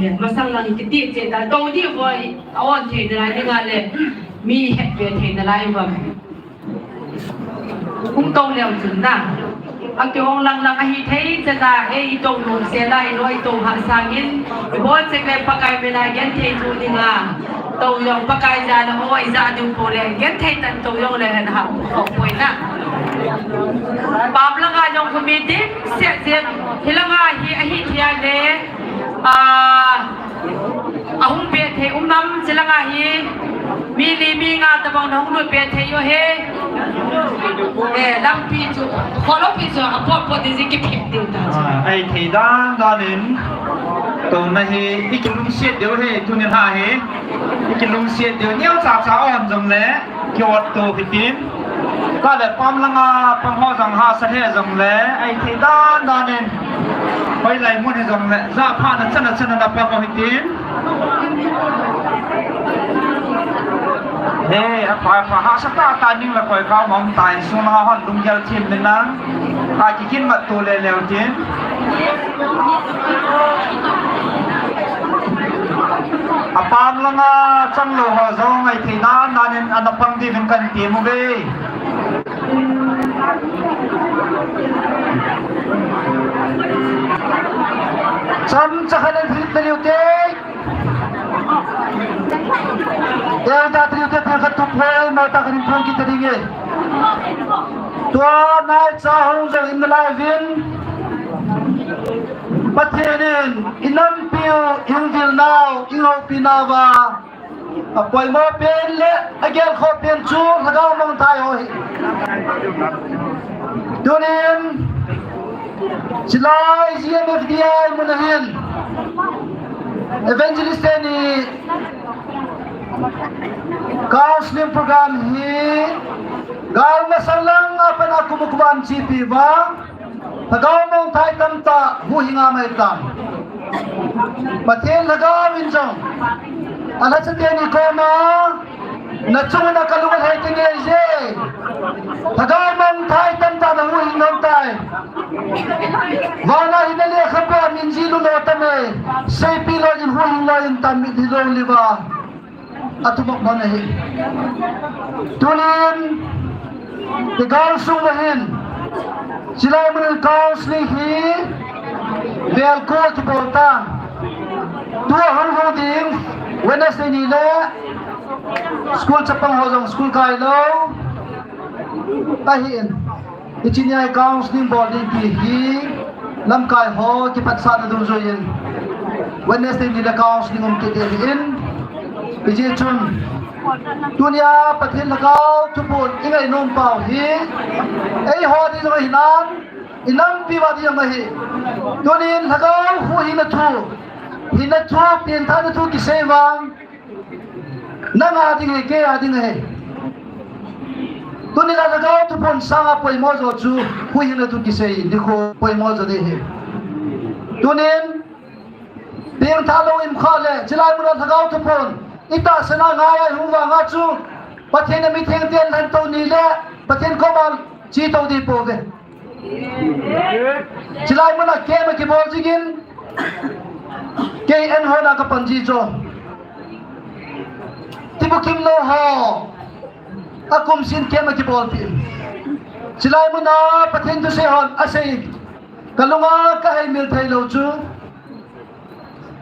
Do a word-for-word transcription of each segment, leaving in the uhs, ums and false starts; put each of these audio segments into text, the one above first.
Masang lang kiti che ta, to di voi, a on thei nalai ni nga le, mi het ve thei nalai va. Hung to leo chun na. A ki ong lang lang a hi thei che ta, e i to lung se lai, lo i to ha sangin, i bo che ke Pakai me na gen thei tu ni nga. To yong Pakai ja na hoi ja du po le, gen thei tan to yong le hen ha, ko poi na. Pam lang a yong ko mi dim, se se, hi lang a hi, a hi thia le, a, Ahung pe thei um nam, chi langa hi mi li mi nga tabang na hung lut pe thei u he. Eh, lampi chu, kholompi chu, apot pot ding jing kiphit diu ta chu. Ah, ahi thei dan dan in, tuna hi, i kilungset diu he, tunin ha he, i kilungset diu, neo cha cha on jong le. Kiot to hitin. Ka le pam langa pang ho jong hahsa he jong le, ahi thei dan dan in. Hoilai mun hi jong le, ja pha na chan na chan na pang ho hitin. He, a pha pha hahsa tah tah ning le koi ka mong tai sung langa hon lunggel thim ni na. Ka kikin mat to le leu tin. Apam langa chang lou ho jong ahi thei dan dan in ana pang diuvin kan ti mu ve. Chomcha khat in philip na liu te. Elder Trio te thil khat tup hoi, mata khat in phone kit ta ding e. Tua nai cha hung jong in na lai vin. Pathen in, i nampiu, i hung vil nau, i houpi nauva. A poimo pen le, a gelkhoh pen chu, Lhagao Mangthai ho hi. Tunin, Chilai G M F D I mun ahin evangelist teni counseling program hi gal masang lang a pat a kum a kum a ana chepi uva, Lhagao Mangthai tamtah huhhing a mai tan. Pathen Lhagao in jong a lhacha teni koma Na chunga ka lunga hei te ngei je. Lhagao Mangthai tamtah na huhhing nom tai. Vana hi na lekhabu a min ji lu lo tame. Seipi lo in huhhing lo in tam mit hi lo liva. Atumak bana hi. Tunin, i gal sung va hin. Chilai mun counseling hi. Vel ko kibol ta. Tua hung hung ding. Wednesday ni le. School chapang ho jong school kai lou. Ahin. Hiche nia counseling bol ding ti hi. Lamkai ho kiphatsahna dungjuiyin. Wednesday ni le counseling um kit ding ahin. Hijeh chun. Tunia Pathen Lhagao thuphon i ngai nom pau hi. Eiho ding jong ahi nan. I nampi uva ding jong ahi. Tunin Lhagao huhhingna thu. Hinna thu, pengthahna thu kisei vang. Nang a ding ahi, kei a ding ahi. Tunin Lhagao thuphon sanga poimo jo chu, huhhingna thu kisei, nikho poimo jo ding ahi. Tunin, pengthah lou im kha le, chilai muna Lhagao thuphon, i tahsan a ngai a i hung vang a chu, Pathen a mitheng ten lhen tou ni le, Pathen koma che tou ding pouve. Chilai muna camp a kibol jingin, kei en hona ka pan ji chu. Tibukim lou ho, a kum sin camp a kibol pi. Chilai muna Pathen thusei hon, asei, ka lunga ka heimil thei lou chu.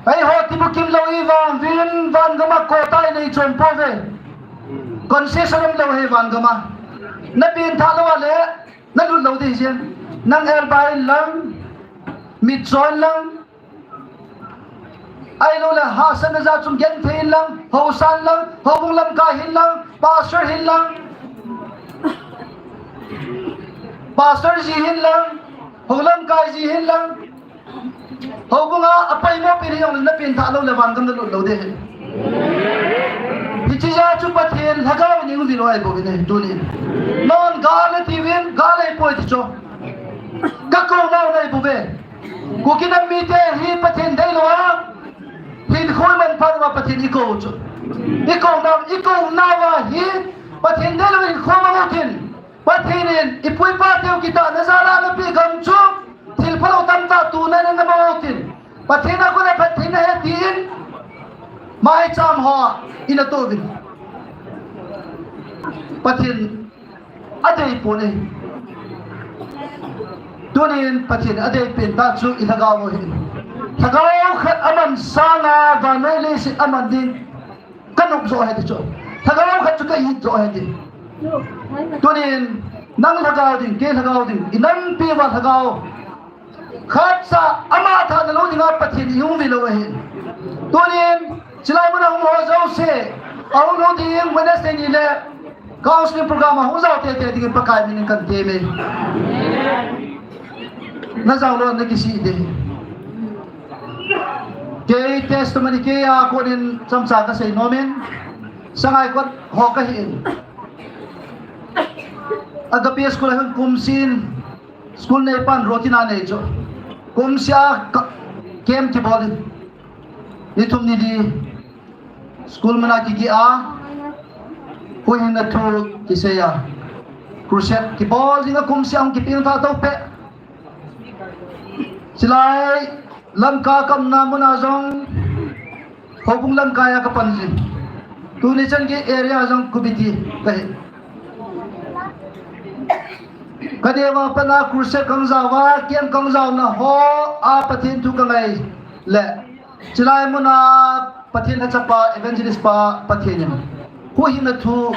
Eiho tibukim lou i vang vin van gama quota i nei chom pouve. Concession um lou hi van gama. Na pengthah lou a le, Na lut lou ding ahi jeng. Nang elbai in lang, mitcho in lang. Ahilou le hahsatna jat chom genthei in lang, haosa in lang, houbung lamkai hin lang, pastor hin lang. Pastor ji hin lang, hou lamkai ji hin lang. Houbunga apoimo pen hi jong le na pengthah lou le van gam na lut lou ding ahi. Hiche jeh a chu Pathen Lhagao in i hung vil u ahi bou ve tunin. Non gal nati uvin, gal ahipoi ti chu. Ka kou nau ahi bou ve. Kuki nam mite hi Pathen dei lou a. Hinkho i manphat uva Pathen i kou chu. I kou nau, i kou nau a hi Pathen dei lou hinkho mang u tin. Pathen in, i pu i pa teu kitahna jal a na peh gam chu, thil phalou tamtah tuna in na mang u tin. Pathen a kon a Pathen ahi tin, maicham ho in atouvin. Pathen adei pon ahi. Tunin Pathen adei pen tah chu i lhagao ahi. Lhagao khat aman sanga vannoi leiset aman ding kanop jo ahi ti chu. Lhagao khat chu ka it jo ahi ti. Tunin nang lhagao ding, kei lhagao ding, i nampi uva lhagao khat cha ama thah nalou dinga Pathen i hung vilou ahi. Tunin chilai muna hung ho jouse, ahung lou ding Wednesday ni le counseling program ahung jao teitei dingin Pakai minin kan teme. Na jao lou na kisih ding. Kei testimony kei a konin chomcha kasei nomin, Sangaikot ho kahin. Agape school a hin kum seh in, school neipan rotina nei chu. Kum seh a ka, camp kibol in. Ni thum ni li school muna kigeh a, huhhingna thu kisei a, crusade kibol ding a kum seh a hung kipeng tha tou peh. Chilai Lamka ka umna muna jong, Houbung lamkai a kapan jin. Tuni chan gei area jong Cubity kahi. Kaneo a pat a crusade kahung jao a, camp kahung jaona ho a Pathen thu kangai le, chilai muna Pathen lhachapa, evangelist pa Pathen in huhhingna thu,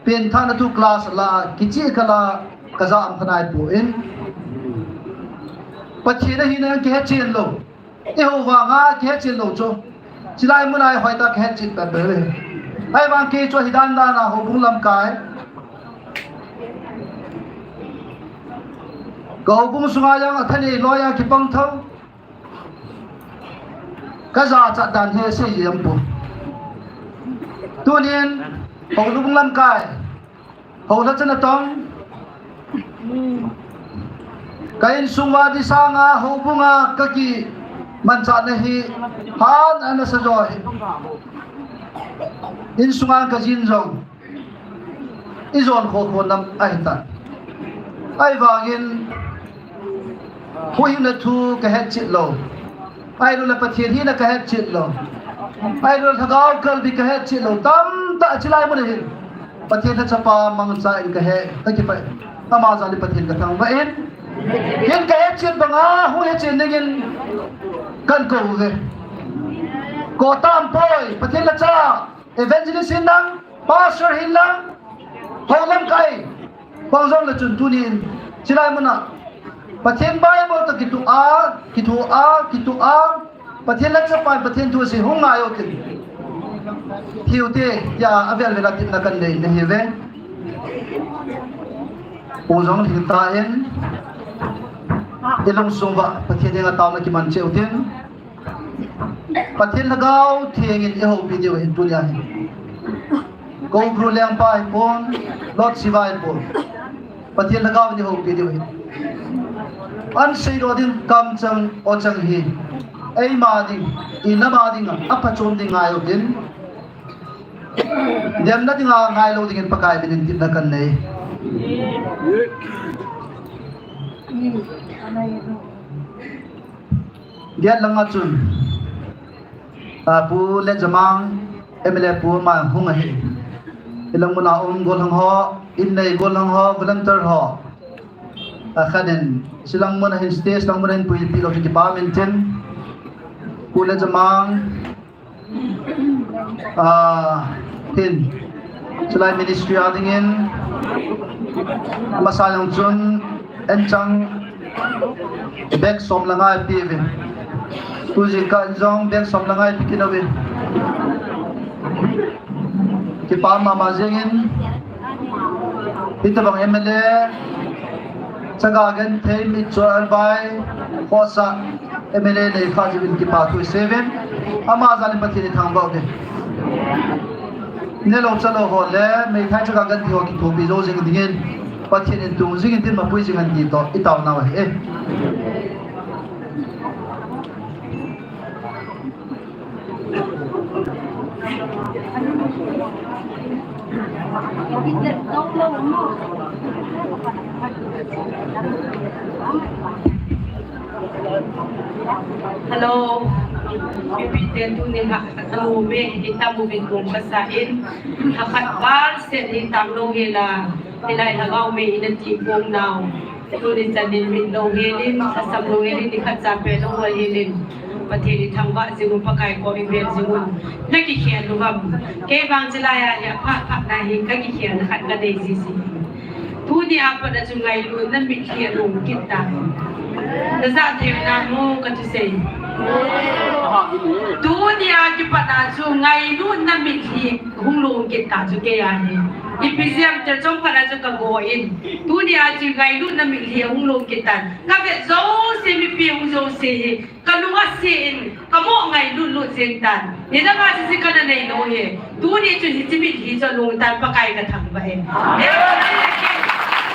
pengthahna thu class la, kicheh kala, kaja am khanai pon. Pathen ahina kihetchen lou. Eiho vanga kihetchen lou chu. Chilai muna i hoitah a kihetchen peh peh. Ahivang kei chu hidan dan a Houbung lamkai. Ka Houbung sunga jong athanei loi a kipang tho. Kajachat dan hi sei jeng pon. Tunin Houbung lamkai. Houlhacha natong. Ka insung uva di sanga Houbung a kakimanchahna hi han ana sa jo ahi. Insunga kajin jong ijon khokho nam ahitan. Ahivangin huhhingna thu kahetchet lou. Ahilou le Pathen hina kahetchet lou. Ahilou le lhagao kalbi kahetchet lou. Tamtah chilai muna hin Pathen lhachapa mangcha in kahe, kakipah. Ama jal in Pathen kathangvah in. Hin kahetchet banga hung hetchen dingin kakou uve. Koi tam poi, Pathen lhacha, evangelist hin lang, pastor hin lang, Houbung lamkai. Bang jong le chun tunin, chilai muna Pathen Bible toh kituh a, kituh a, kituh a, Pathen lhachapan Pathen thu asei hung ngai utin. Hiu te, tia avel vel a tipna kanei nahiuve. U jong lhingtan, ilungsung uva Pathen henga taona kiman cheh utin. Pathen Lhagao Theng in eihoupi diu ahin tunia hin. Kou Bru Lengpa hipon, Lord Shiva hipon. Pathen Lhagao in eihoupi diu ahin. Ahin seidoh ding kamchang ochang hi eima ding, inam a dinga aphachom ding ngai utin. Demna dinga ngailou dingin Pakai minin tipna kanei. Get langa chun, a, Pu Lenjamang, M L A Pu ma hung ahi. Ilang muna um gollhang ho, innei gollhang ho, volunteer ho. A, khanin, chilang muna hin stage lang muna hin puipi lou chu kipah in tin. Pu Lenjamang, a, hin, chilai ministry a dingin, amasa jong chun, anchang bag som le nga ipi uvin. Tu jingkah in jong bag som le nga ipi kit uvin. Kipah mama jengin, hitobang M L A, chaga genthei, mitcho elbai, khosa, M L A nei kha jingin kipathu isei uvin, ama jal in Pathen ithangvah uvin. Nelou chalou ho le, meithai chaga genthei ho kithopi jou jing dingin, Pathen in tung jingin tin mapui jing hen ti toh, itaonau ahi e. Hello. Mipite tuni ha, ha, me, hi tamu bin kum kasa in. Hakhat val sen hi tam lo hi la. Hilai Lhagao me ina ti kong nau. Tuni chanin min lo helin, sasam lo helin, ni khat cha pe lo helin. Pathen i thangvah jing un, Pakai kom i bel jing un. Na kikhel u ham. Kei vang chilai a hi aphat phat na hi ka kikhel na khat ka nei ji ji. Tuni a pat a chu ngailutna mitlhi a lung kit ta. Na ja thei na mo ka thusei. Tuni a kipat a chu ngailutna mitlhi hung lung kit ta chu kei a hi. Ipi jeh ham tel chom khat a chu ka go in. Tuni a chu ngailutna mitlhi hung lung kit ta. Ka vet jouse mipi hung jouse hi. Ka lung a se in, ka mo ngailut lut jeng tan. Nidang a chu ka na nei lo hi. Tuni chu hichi mitlhi chu lung tan Pakai ka thangvah e.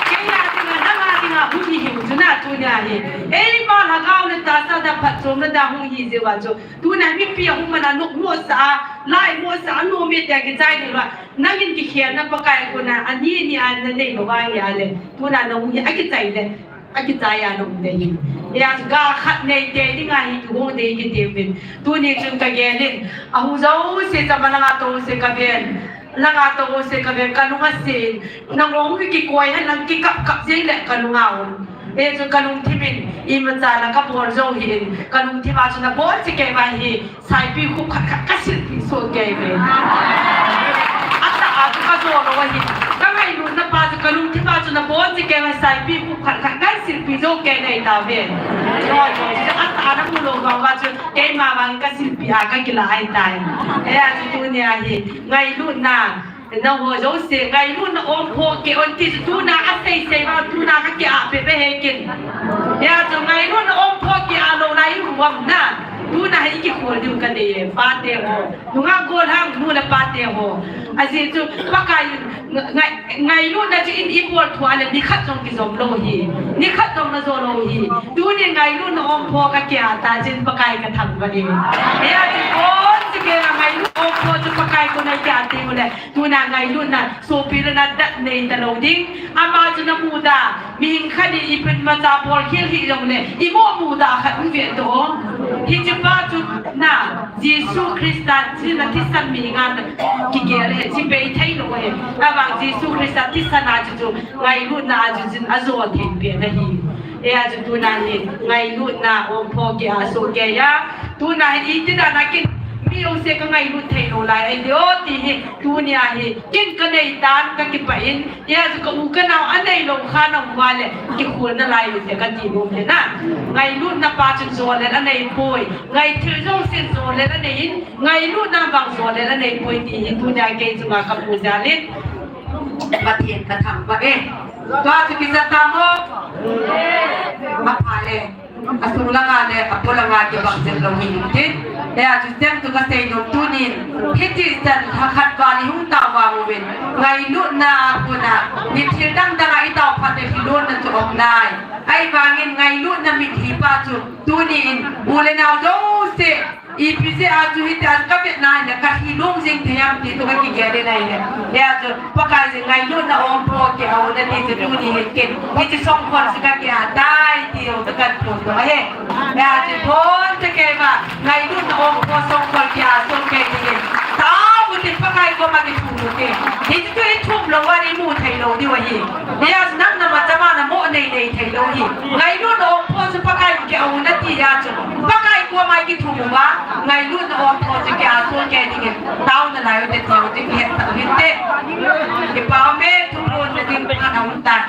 Kei a dinga, nang a dinga, hung hi hiu chu na tuni a hi. Eima Lhagao le tahsa da phatchomna da hung hi jeh uva chu. Tuni a mipi a hung man a nokmo sa a, laimo sa a, nom e tia kichai ni uva. Nangin kikhelna Pakai kona, ani ni a na nei lo uva hi a le. Tuni a na hung hi a kichai le. A kichai a lung dei in. Hia ga khat nei te ding a hi kihong dei kiti uvin. Tuni chun ka gel in. A hung jouse chama langa toh se ka ven. Langa toh se ka ven ka lung a se in. Nang ong kikoi hen lang kikap kap jeng le ka lung a um. E chu ka lungthim in. Imacha la ka bol jou hi in. Ka lungthim a chu na bol chi kei uva hi. Saipi khup khat khat ka silpi soh kei ve. Atah a chu ka jo lou ahi. Ka ngailutna pa chu ka lungthim a chu na bon chi kei ve saipi khup khat khat ka silpi jo kei nei ta ve. Atah a na mu lou vang uva chu keima vang ka silpi a ka kila ahi tai. Hia chu tuni a hi ngailutna. Na ho jouse, ngailutna omphoh kei un ti chu tuna a sei sei uva, tuna ka kei a pe pe he kin. Hia chu ngailutna omphoh kei a lou lai u vang na. Tuna hi kikhol diu ka nei e, pate ho. Nunga gollhang nu le pate ho. Ajeh chu Pakai ngai, ngailutna chu in i bol thu a le ni khat jong kijom lou hi. Ni khat jong na jo lou hi. Tuni ngailutna omphoh ka kei a ta jin Pakai ka thangvah e. Hia chu kon chu kei a ngailutna omphoh chu Pakai kona kei a ti u le. Tuna ngailutna, sopi le na dat nei ta lou ding. Ama chu na muda, mihing khat in ipi macha bol khel hi jong le, i mo muda khat um ve to. Hiche pa chu na, Jesu Christa, chu na thisan mihing a kigel le, chi bei thei lou e. Avang Jesu Christa thisan a chu chu, ngailutna a chu jin a jo thei pe na hi. Hia chu tuna hi, ngailutna, omphoh kei a soh kei a. Tuna hi, iti dan a kin, mi jong se ka ngailut thei lou lai, ai de o ti hi. Tuni a hi, kin ka nei tan ka kipah in, hia chu ka u ka nao a nei lou kha na um uva le, kikholna lai u te ka ti nom le na. Ngailutna pa chun jolel a nei poi, ngaithil jong sin jolel a nei in, ngailutna vang jolel a nei poi ti hi tuni a kei chunga ka mu jal in. Pathen ka thangvah e. Tua chu kisa ta mo. Mapha le. Asung langa le, apo langa kibang jep lou hi tin. Hia chu cheng chu ka sei nom tunin. Hiti chan lha khat val i hung tao vang uvin. Ngailutna a kona. Ni thil dang dang a i tao phat le thilon na chu um nai. Ahivangin ngailutna mitlhi pa chu tunin. Bu le nao jouse. Ipi jeh a chu hiti a ka vet na le ka thilong jing thei am ti chu ka kigel le nai le. Hia chu Pakai jeh ngailutna omphoh kei a u na ti chu tuni hin ken. Hiche songkhol chu ka kei a tai ti u chu ka thot u ahi. Hia chu thon chu kei uva ngailutna omphoh songkhol kei a song kei ti hin. Tao u ti Pakai koma kithum u ti. Hiche chu i thum lou uva i mu thei lou diu ahi. Hia chu nang na ma chama na mo nei nei thei lou hi. Ngailutna omphoh chu Pakai kei a u na ti hia chu. Pakai koma kithum uva, ngailutna omphoh chu kei a song kei dingin, taona lai u te ti u te kihet ta u hinte. Kipa ume, thupon na ding pha na um tan.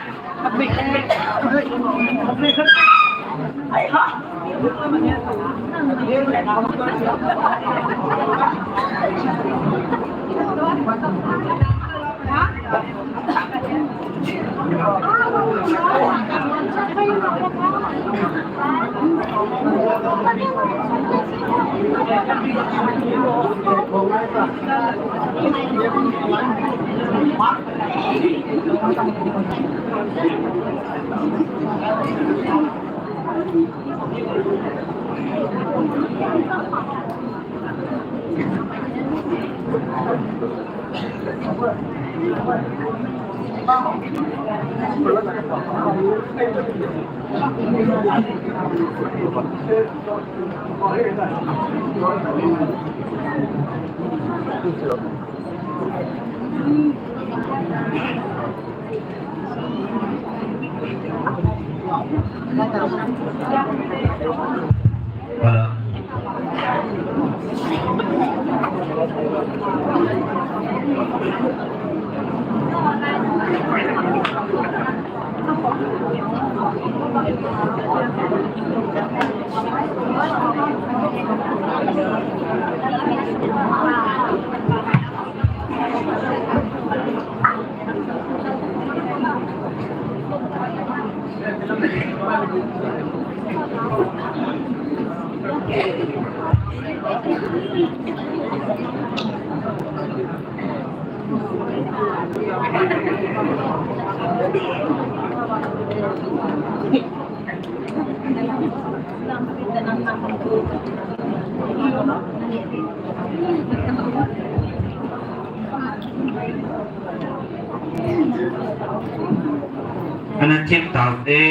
Ana thip tau te.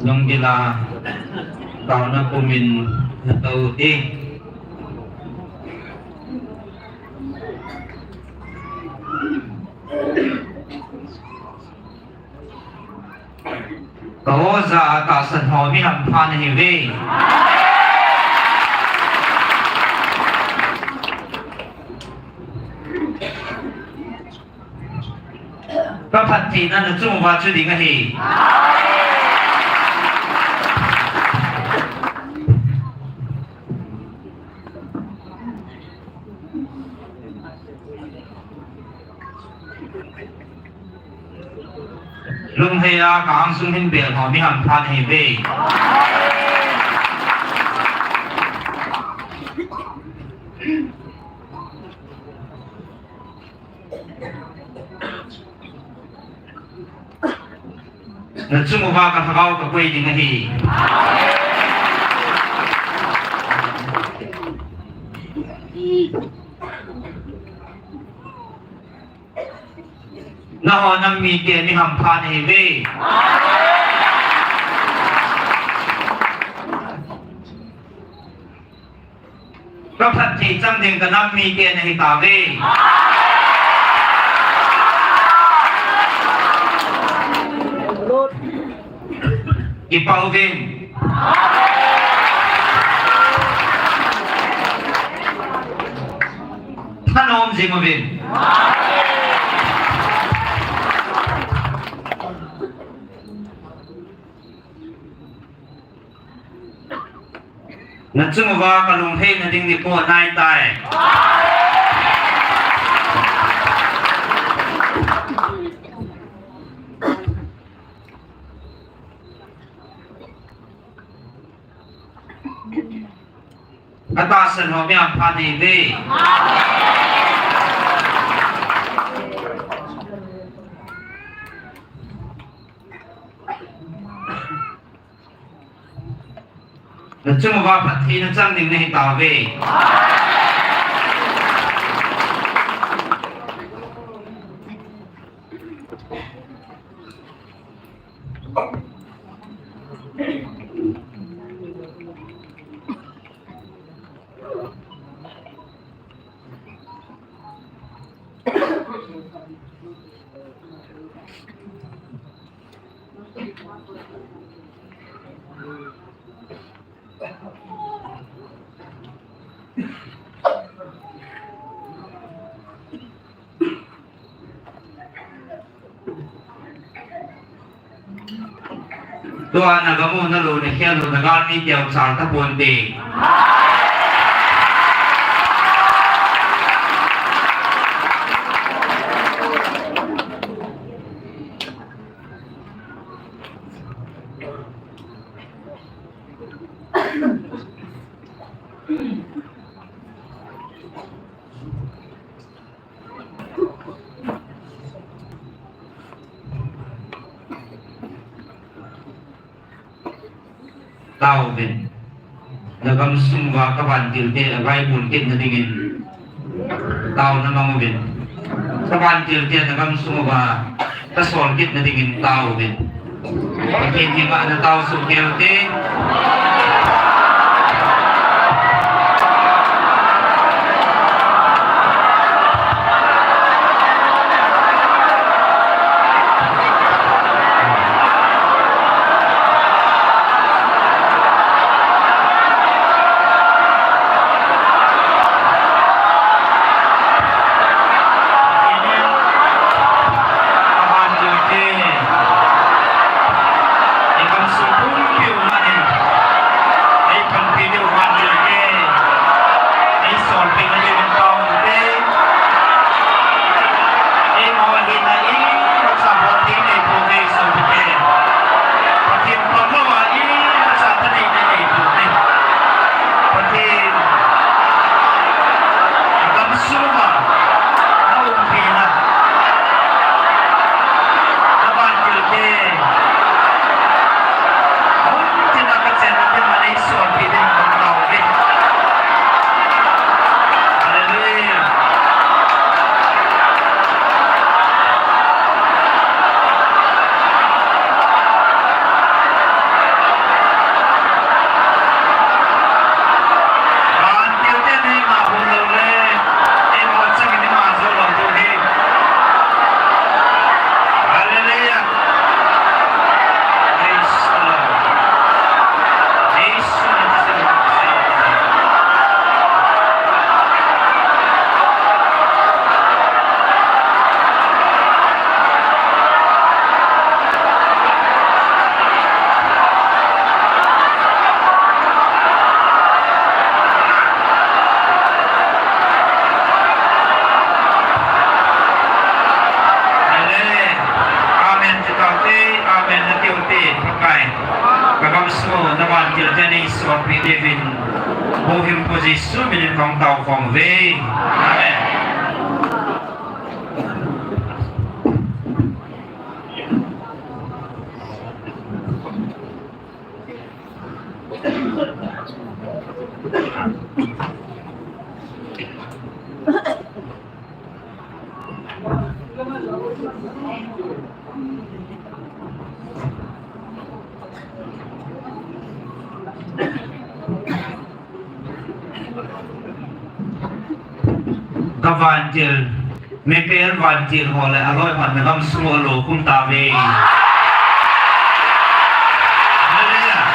Lunggil a taona pumin na tao te. Ka oja tahsan ho mi hampha nahiuve. Ka phattheina nachung uva chu ding ahi. Lunghei a ka angsung hin bel ho mi hampha nahiuve. Nachung uva ka lhagao ka koi ding ahi. Nangho nam mite mi hampha nahiuve. Ka phatthei chang ding ka nam mite nahitauve. Kipah uvin. Thanom jing uvin. Nachung uva ka lungheina ding nikho anaitai. Ka tahsan ho mi hampha nahiuve. Nachung uva phattheina chang ding nahitauve. Tua na gamu na lou na khel lou na gal mi teu chal ta pon te. Taovin. Nagamsung uva kavantil te agaibon kit nadingin taona mang uvin. Kavantil te nagamsung uva kasol kit nadingin taovin. Pathen henga natao soh kei ute. Amen. Amen. Natiu te, Pakai. Kagamsung u navantil te neisopi diuvin, Huhhingpu Jesu minin kong taokhom uve. Amen. Kavantil, Michael vantil ho le aloi hon nagamsung u alo khum tauve. Hallelujah.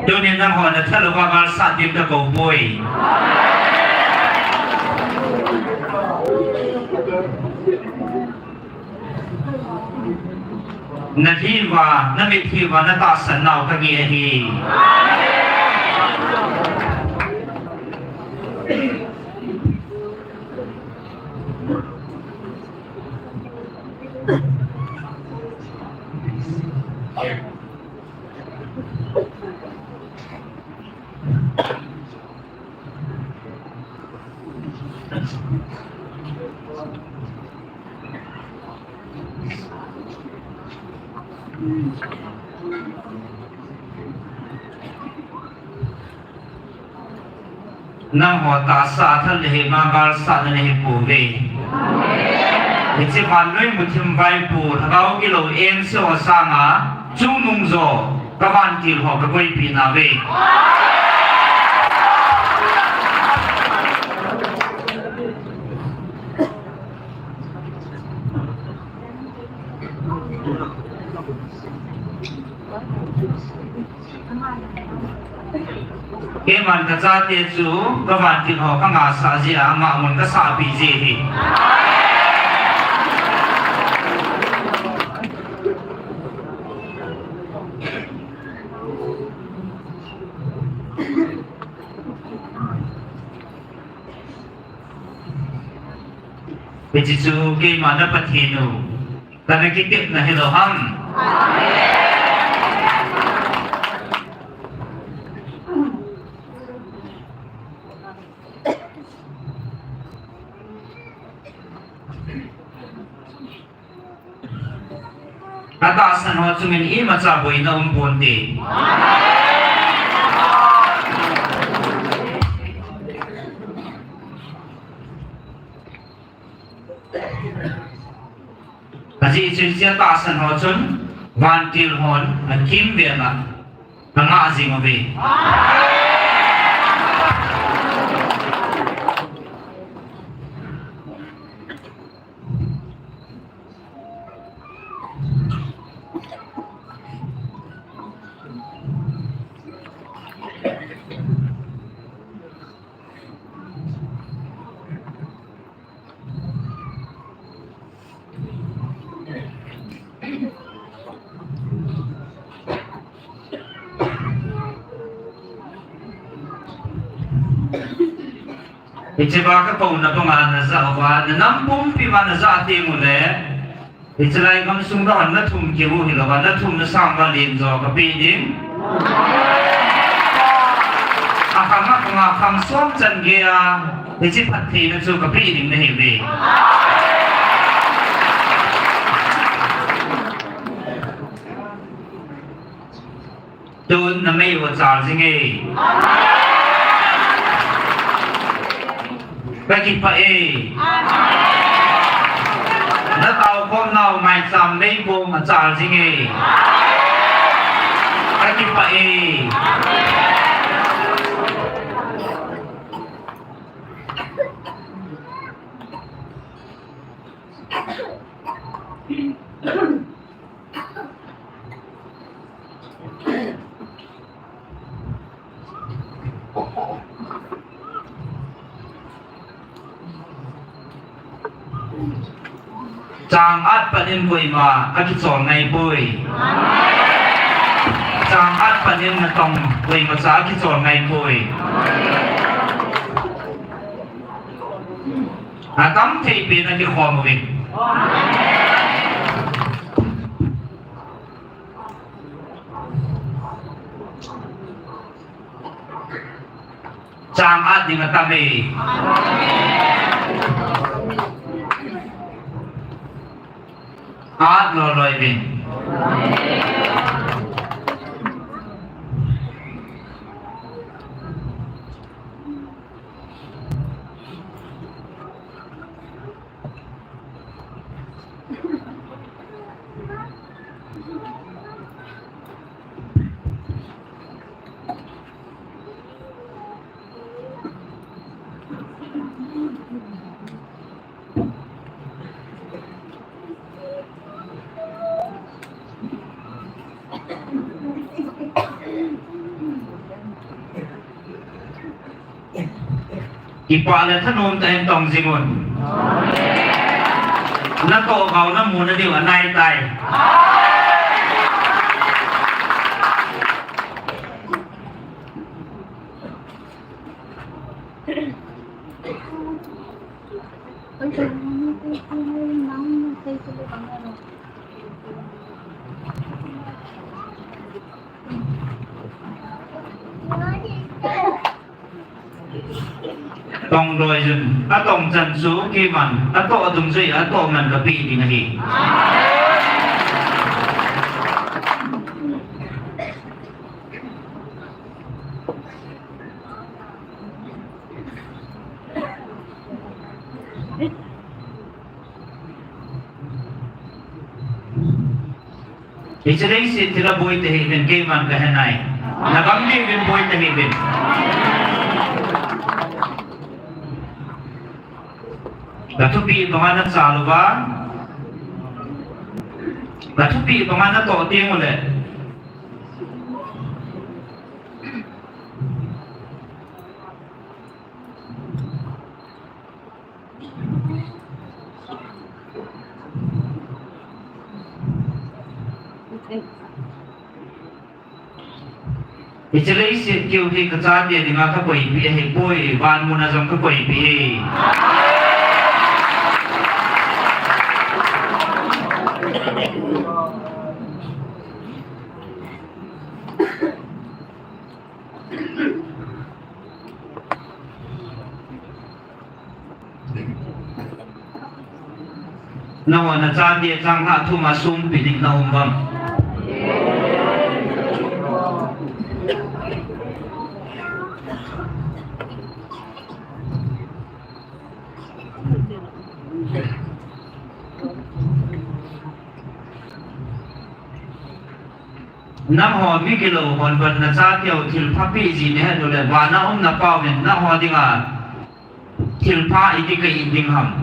Tunin nangho nathalouva ngalsah ding kakou poi. Nalhiuva, namitlhiuva natahsan nau kangeh ahi. Nangho tahsa a thal nahi ma, ngalsahna nahipouve. Hiche vannoi muthim vaipo, lhagao gilou engse ho sanga chungnung jo kavantil ho kakoipeh nauve. Keiman kachate chu kavantil ho kangahsah jeh a, ama mun kasahpeh ji ahi. Hiche chu keima na Pathen u, kana kitepna hilou ham? Amen. Atahsan ho chunga imacha boina um ponte. Ajeh chu hiche atahsan ho chun vantil hon akimvel a angah jing uve. Hiche va kapouna banga najah uva, nanam pumpi uva najah teng uleh, hiche lai gamsung dang nathum keu hilouva, nathum nasang uva len jo kapeh ding. Akhang a, akhang a, akhang som chan geiya, hiche phattheina chu kapeh ding nahiuve. Tun namei u achal jinge. Kakipah e. Nataokhom nau maicham meipum achal jinge. Kakipah e. Chang at pat in koima akichol ngaipoi. Chang at pat in natong koimacha akichol ngaipoi. Atam thei pen akikhom uvin. Chang at ding atam e. At loi loi uvin. Kipah le thanom tah in tong jing un. Natoh gao namu nadiu anaitai. Tong loi jun, atong chan chu keiman, atoh adungjui, atoh man kapeh ding ahi. Hiche leiset thil a boi tahih uvin keiman kahenai. Nagam ding uvin boi tahih uvin. Kathupeh banga nachal uva. Kathupeh banga natoh teng uleh. Hiche leiset keu hi kachate dinga kakoipeh ahipoi, van muna jong kakoipeh e. Nangho nachate changlhah thum a songpi ding na um vang. Nangho mi kilou hon vang nachateu thilpha peh ji nahet uleh, vana um napauvin nangho dinga thilpha iti kah in ding ham?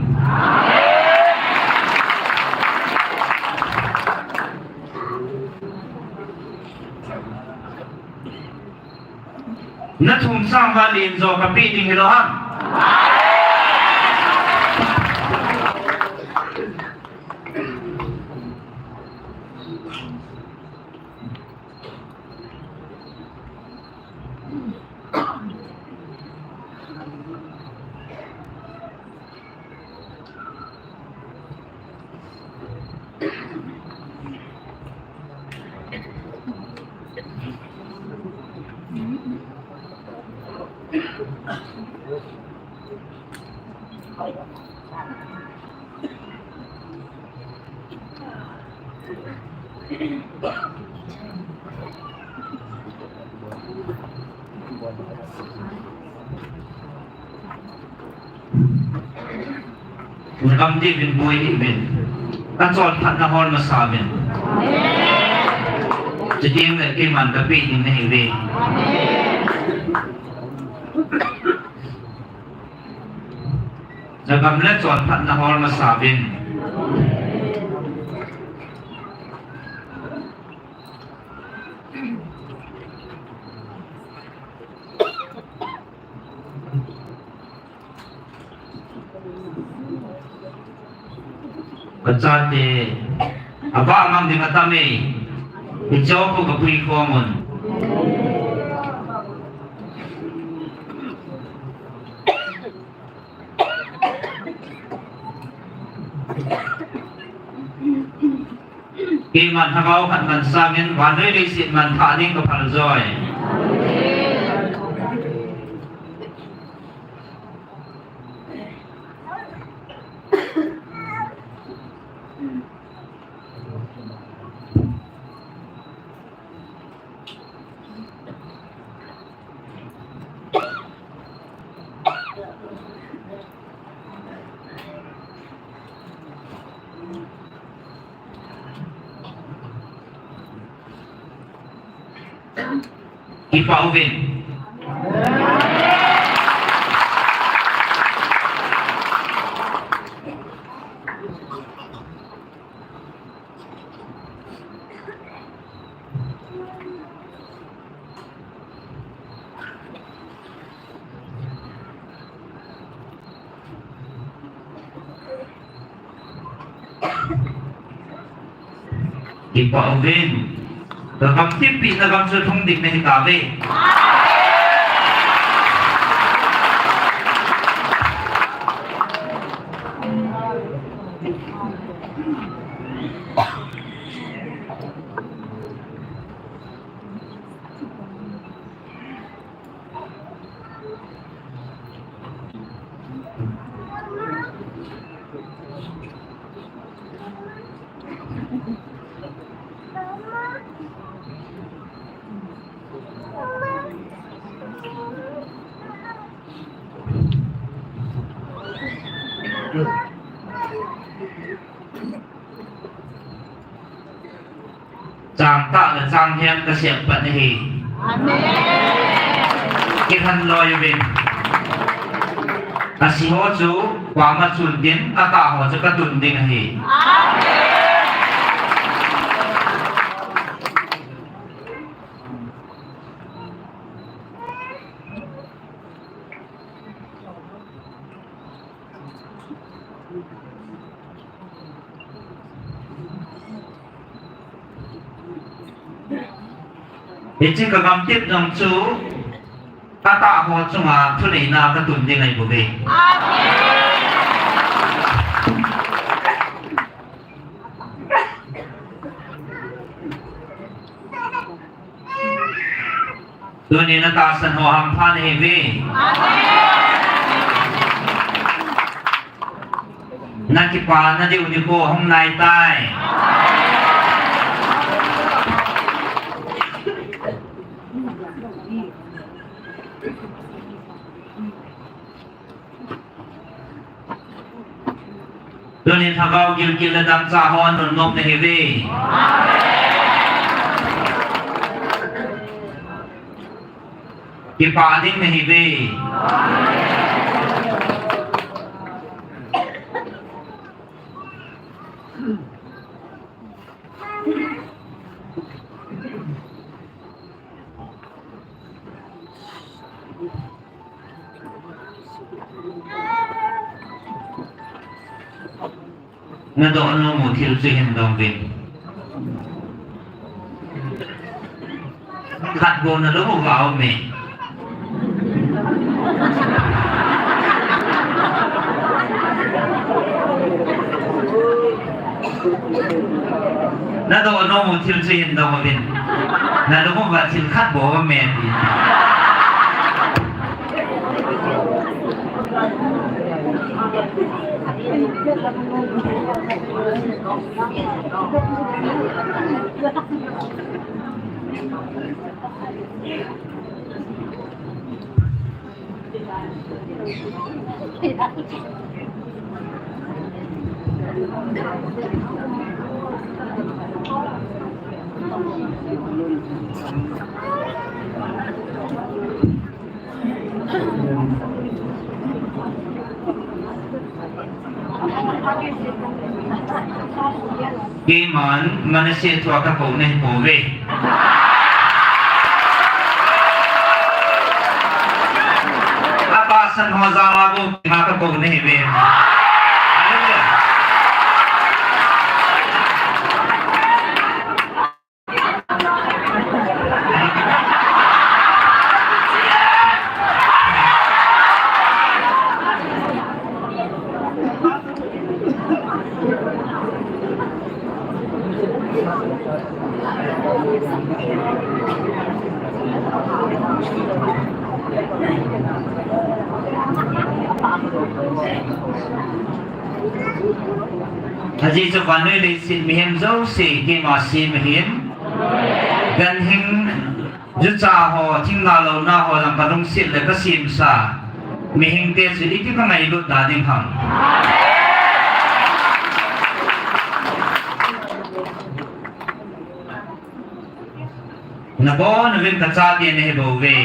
Nathum sang vale in jo kapeh ding hilou ham? Nagam diuvin, boi diuvin. Kachonphatna hol masa uvin. Chuteng le keiman kapeh ding nahiuve. Nagam le chonphatna hol masa uvin. Kachate, avah mang ding atam e, hiche a khu kapui khom un. Keiman lhagao khat man sangin, vannoi leiset man thah ding kaphal joi. Kipah uvin. Kipah uvin. Ka gamtipna gam chu lhung ding nahi tauve. Chang tah le chang hiam kasem pan ahi. Amen. Kihan loi uvin. Asi ho chu kuama chun ding, atah ho chu katun ding ahi. Amen. Hiche ka gamtip jong chu, katah ho chunga thuneina katun ding ahi bouve. Tuni natahsan ho hampha nahiuve. Nakipana diu nikho hung nai tai. Tunin lhagao gilkel le dangchah ho nunnom nahiuve. Kipah ding nahiuve. Nadoh nom u thil chu hin dong uvin. Khat bou nadong uva um e. Nadoh nom u thil chu hin dong uvin. Nadong uva thil khat bou um e ti. Keiman Manasseh thu a kakou nahi pouve. Atahsan ho jal a bou keima kakou nahiuve. Hallelujah. Ajeh chu vannoi leiset mihem jouse keima sem ahin. Ganhing jucha ho, thingna louna ho jong kalungset le kasemsa. Mihingte chu iti kangailut da ding ham. Nabonchauvin kachate nahi bouve.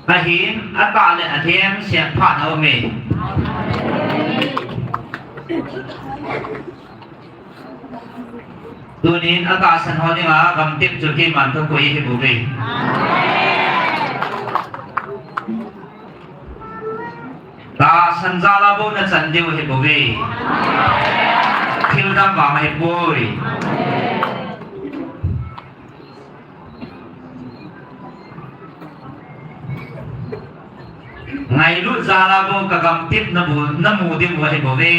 Ahin, atah le alhem semphat aume. Tunin atahsan ho dinga gamtep chu keiman kakoi ahi bouve. Tahsan jal a bou nachan diu ahi bouve. Thildang vang ahipoi. Ngailut jal a bou kagamtep namu, namu diu ahi bouve.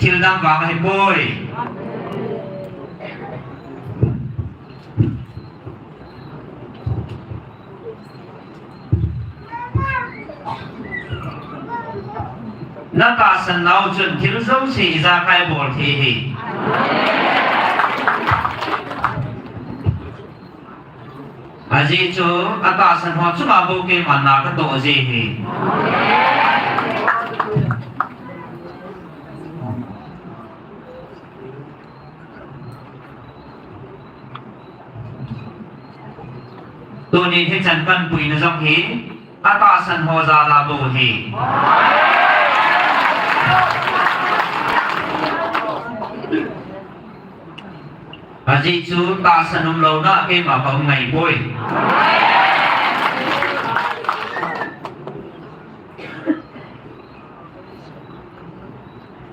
Thildang vang ahipoi. Natahsan nau chun thil jouse ijakai bol thei ahi. Ajeh chu atahsan ho chunga bou keiman na katoh jeh ahi. Tuni hichan panpina jong hi atahsan ho jal a bou ahi. Ajeh chu tahsan umlouna keima kaum ngaipoi.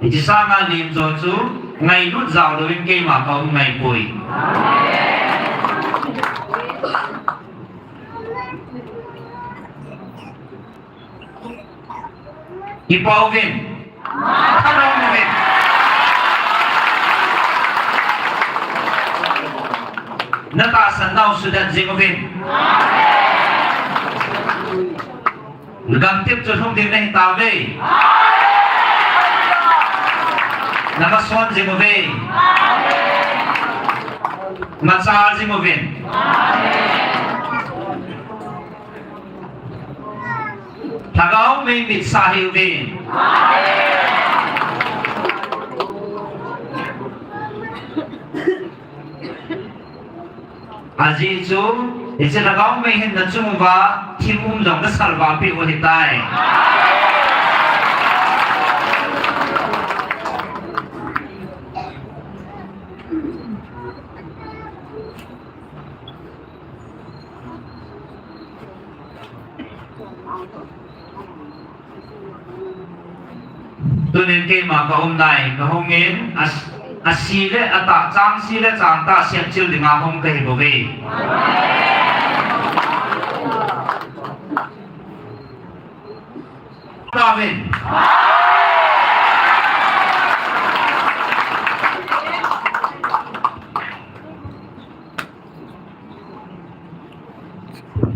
Hiche sanga lemjo chu ngailut jao louvin keima kaum ngaipoi. Kipa uvin. Thanom uvin. Natahsan nau sudet jing uvin. Gamtep chu lhung ding nahi tauve. Namasan jing uve. Machal jing uvin. Lhagao mei mit sah hih uvin. Ajeh chu, hiche lhagao mei hin nachung uva, thim um jong nasalvah peh u ahitai. Tunin keima ka um nai, ka hung in, a, asi le, atah chang si le, chang tah siam chil dinga hung kahi bouve. Amen.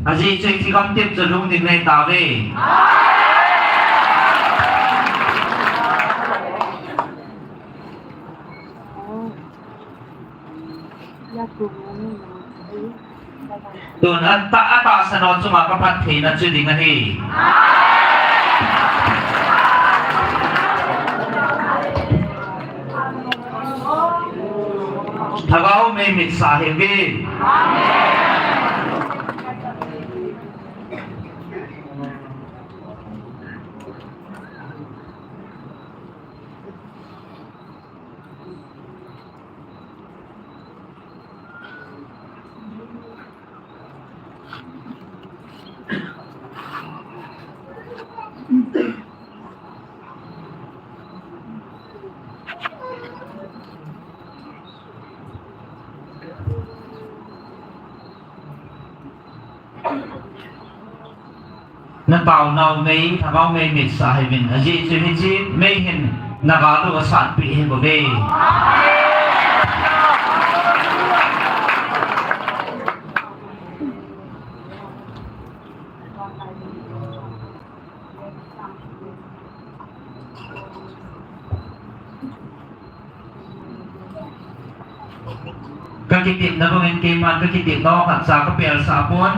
Ajeh chu hiche gamtep chu lhung ding nahi tauve. Tun atah, atahsan ho chunga kaphattheina chu ding ahi. Lhagao mei mit sah hih uvin. Nataonau mei, lhagao mei mit sah hih uvin, ajeh chu hiche mei hin nagal u asatpeh hih bouve. Kakitepna bangin keiman kakitepna khatcha kapelsah pon.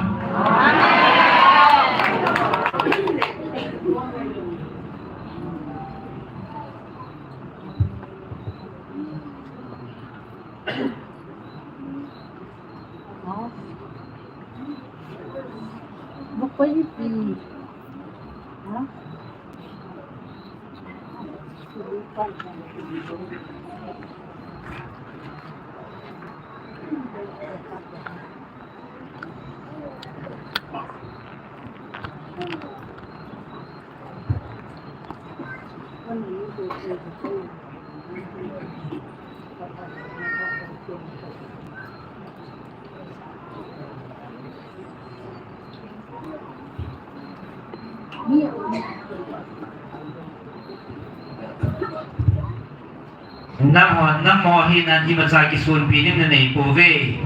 Nangho, nangho hi nan imacha kisonpi dim nanei pouve.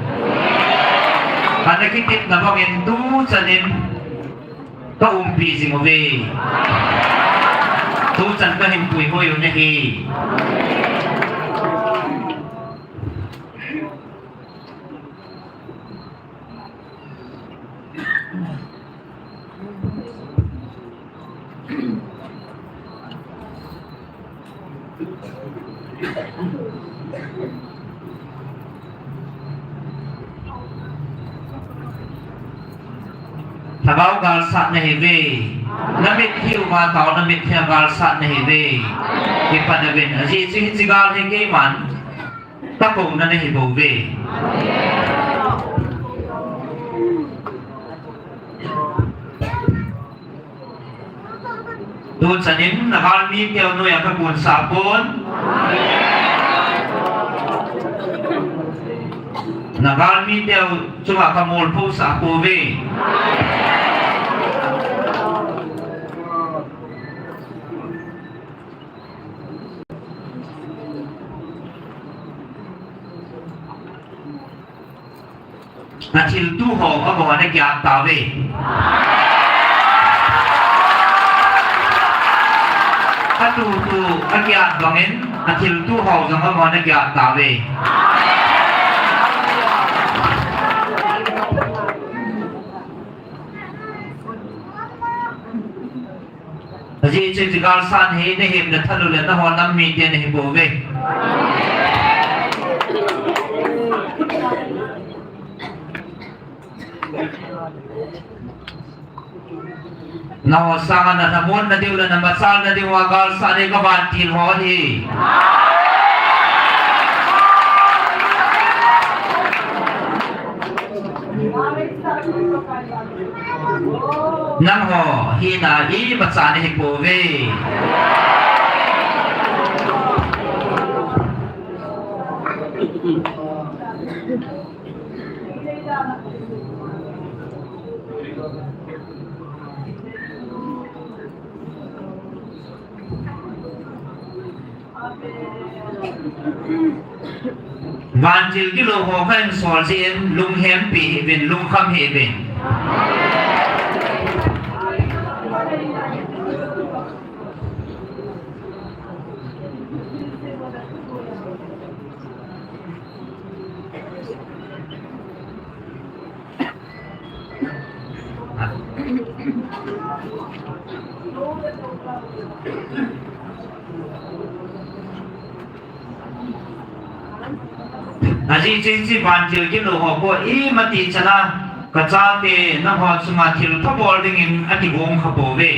Kana kitepna bangin tuchan in ka umpi jing uve. Tuchan kahin puihoi u ahi. Lhagao galsat nahiuve. Namitlhi uva tao, namitlhi a galsat nahiuve. Kipa navin, ajeh chu hiche gal hi keiman takouna nahi bouve. Tuchan in nagalmi teu noiya kapunsah pon. Nagalmi teu chunga kamolphosah pouve. Athiltu ho amaho ana kiat tauve. Atutu akiat bangin, athiltu ho jong amaho ana kiat tauve. Ajeh chu hiche galsat hi nahemna thalu le nahon nam mite nahi pouve. Nangho sanga nalhamon nadiu le namachal nadiuva galsat hi kavantil ho ahi. Nangho hina imacha nahi pouve. Vantil gilou ho kahin sol jeh in lunghempi hih uvin, lungkham hih uvin. Ajeh chu hiche vantil gilou ho bou imatih chana kachate nangho chunga thilpha bol dingin akigong kha pouve.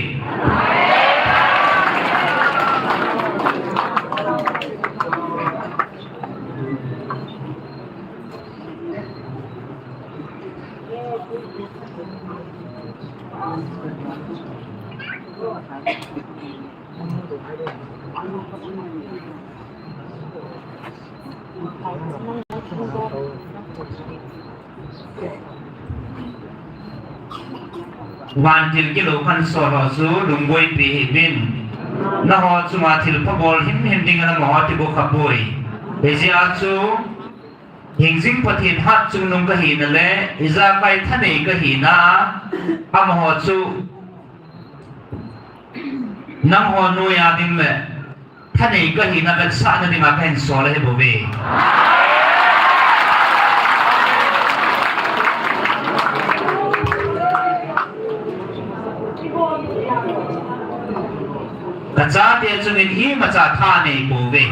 Vantil gilou kahin sol ho chu lungboipi hih uvin. Nangho chunga thilpha bol himhim dingin amaho ati bou kha poi. Hijeh a chu hingjing Pathen hatchungnung kahina le ijakai thanei kahina, amaho chu nangho noiya ding le thanei kahina vetsahna dinga kahin sol ahi bouve. Kachate chungin imacha tha nei pouve.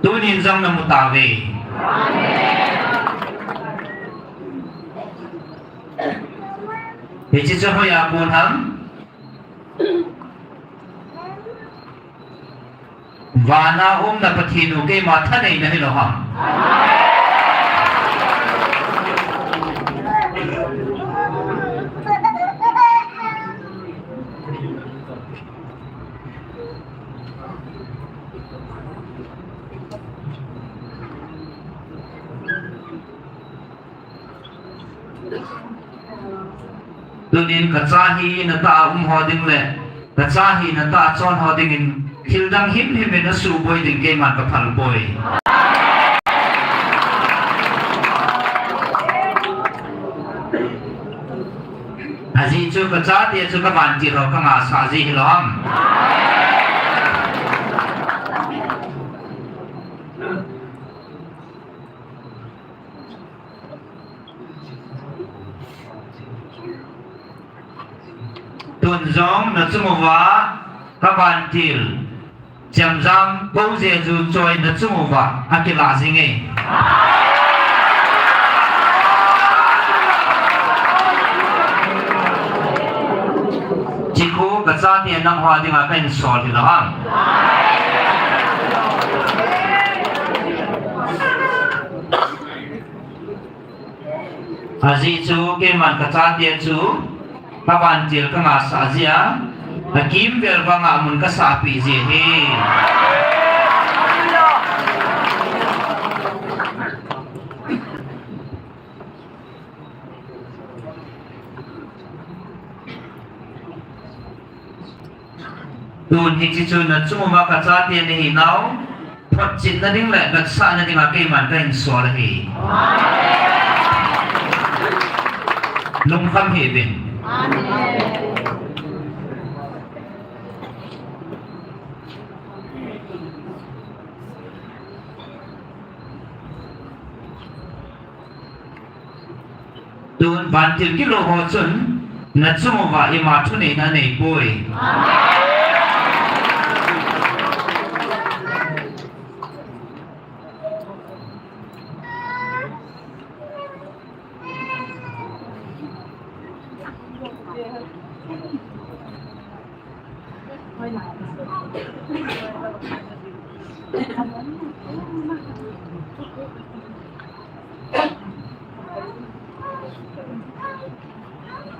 Tunin jong namu tauve. Hiche chu hoiya kon ham? Vana um na Pathen u keima thaneina hilou ham? Tunin kacha hina tah a um ho ding le kacha hina tah a chon ho dingin thildang himhim in asuhboi ding keiman kaphal poi. Ajeh chu kachate chu kavantil ho kangahsah jeh hilou ham? Tun jong nachung uva kavantil Chemjam Kou Jeju Choi nachung uva akilah jing e. Chikhu kachate nangho dinga kahin sol hilou ham? Ajeh chu keiman kachate chu kavantil kangahsah jeh a, akimvel vanga mun kasahpeh jeh ahi. Tun hiche chu nachung uva kachate nahinau photchetna ding le vetsahna dinga keiman kahin sol ahi. Lungkham hih uvin. Tun vantil kilou ho chun nachung uva ima thuneina aneipoi.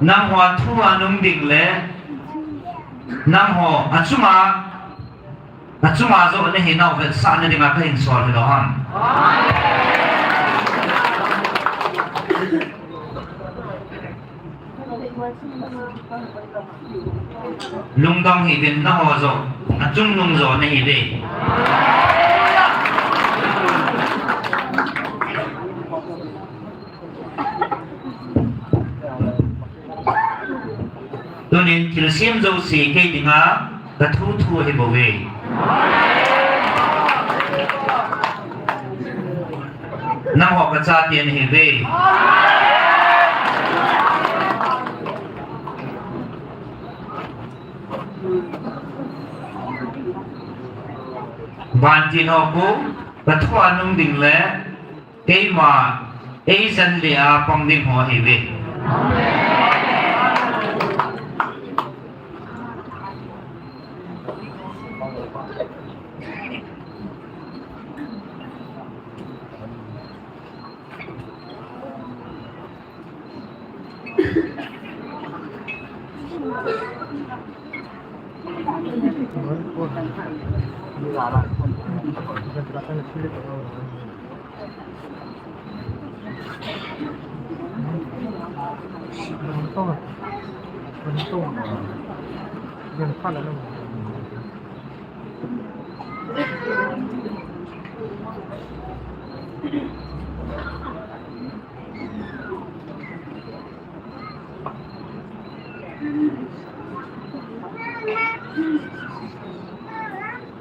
Nangho thua nung ding le nangho achunga, achunga joh nahinau vetsahna dinga kahin sol hilou ham. Lungdong hih uvin, nangho joh achungnung joh nahiuve. Tunin thilsem jouse kei dinga kathu thu ahibouve. Nangho kachate nahiuve. Vantil ho khu kathua nung ding le keima eijen le a pang ding ho ahiuve.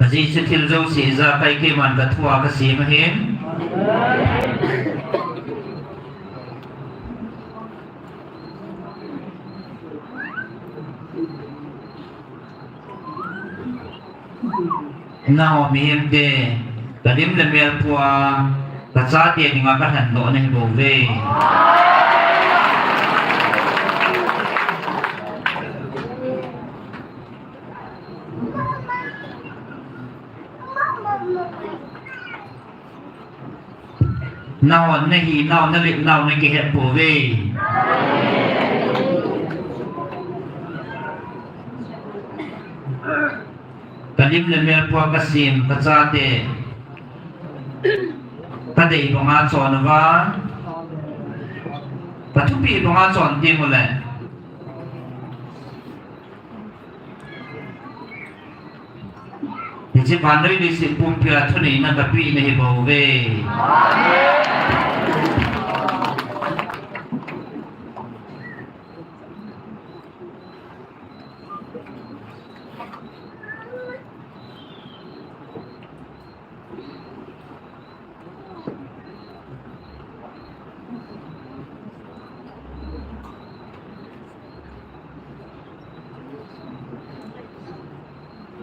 Ajeh chu thil jouse ijakai keiman kathua kasem ahin. Nangho mihemte, kalim le mel pua, kachate dinga kalhendoh nahibouve. Nahon nahinau, nalepnau nakihet pouve. Kalim le mel pua kasem, kachate kadei banga chon uva, kathupeh banga chon tengule, hiche vannoi leiset pumpia thuneina kapeh nahibouve.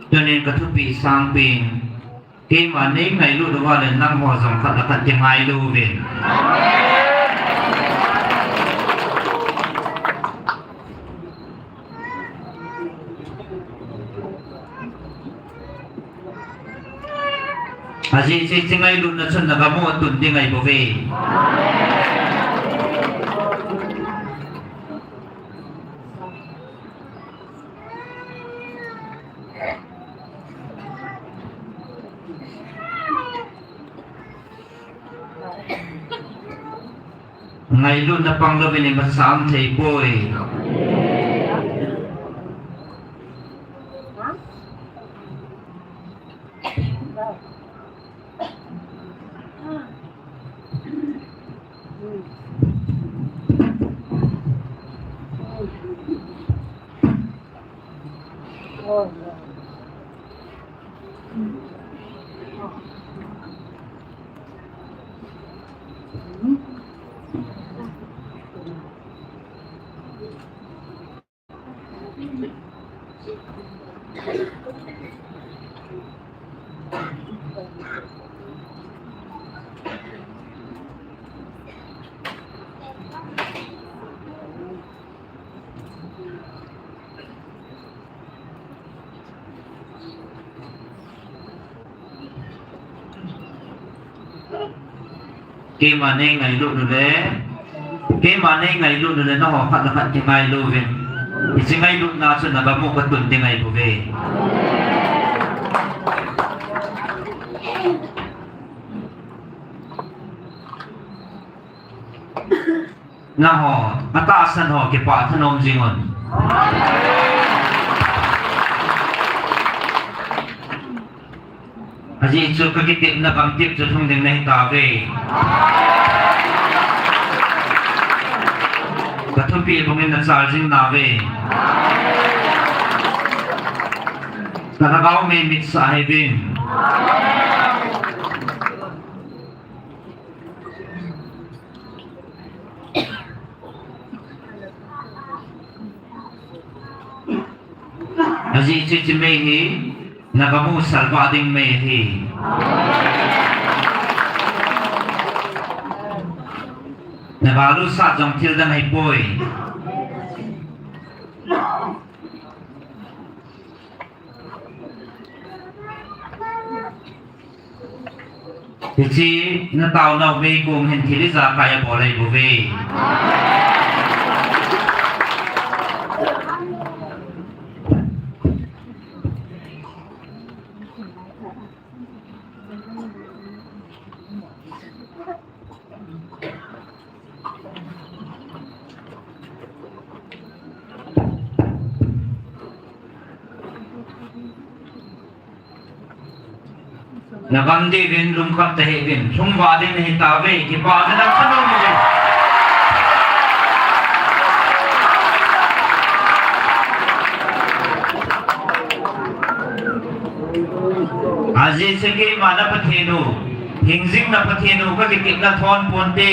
Tunin kathupeh sangpen, keima neingailut uva le nangho jong khat le khat kingailu uvin. Ajeh chu hiche ngailutna chun nagam u atun ding ahibouve. Ngailutna panglouvin imacha umthei poi. Keima nei ngailut nu le, keima nei ngailut nu le, nangho khat le khat kingailu vin. Hiche ngailutna chu nagam u katun ding ahi bouve. Nangho, atahsan ho, kipah thanom jing un. Ajeh chu kakitepna bangtep chu lhung ding nahi tauve. Kathupeh bangin nachal jing nauve. Kalhagao mei mitsah hih uvin. Ajeh chu hiche mei hi, nagam u salvah ding mei ahi. Naga lut sah jong thil dang ahipoi. Hiche nataonau mei kong hin thil ijakai abol ahi bouve. Nagam diuvin lungkham tahih uvin, lhung vah ding nahi tauve, kipah thanom uvin. Ajeh chu keima na Pathen u, hingjing na Pathen u kakitepna thon ponte.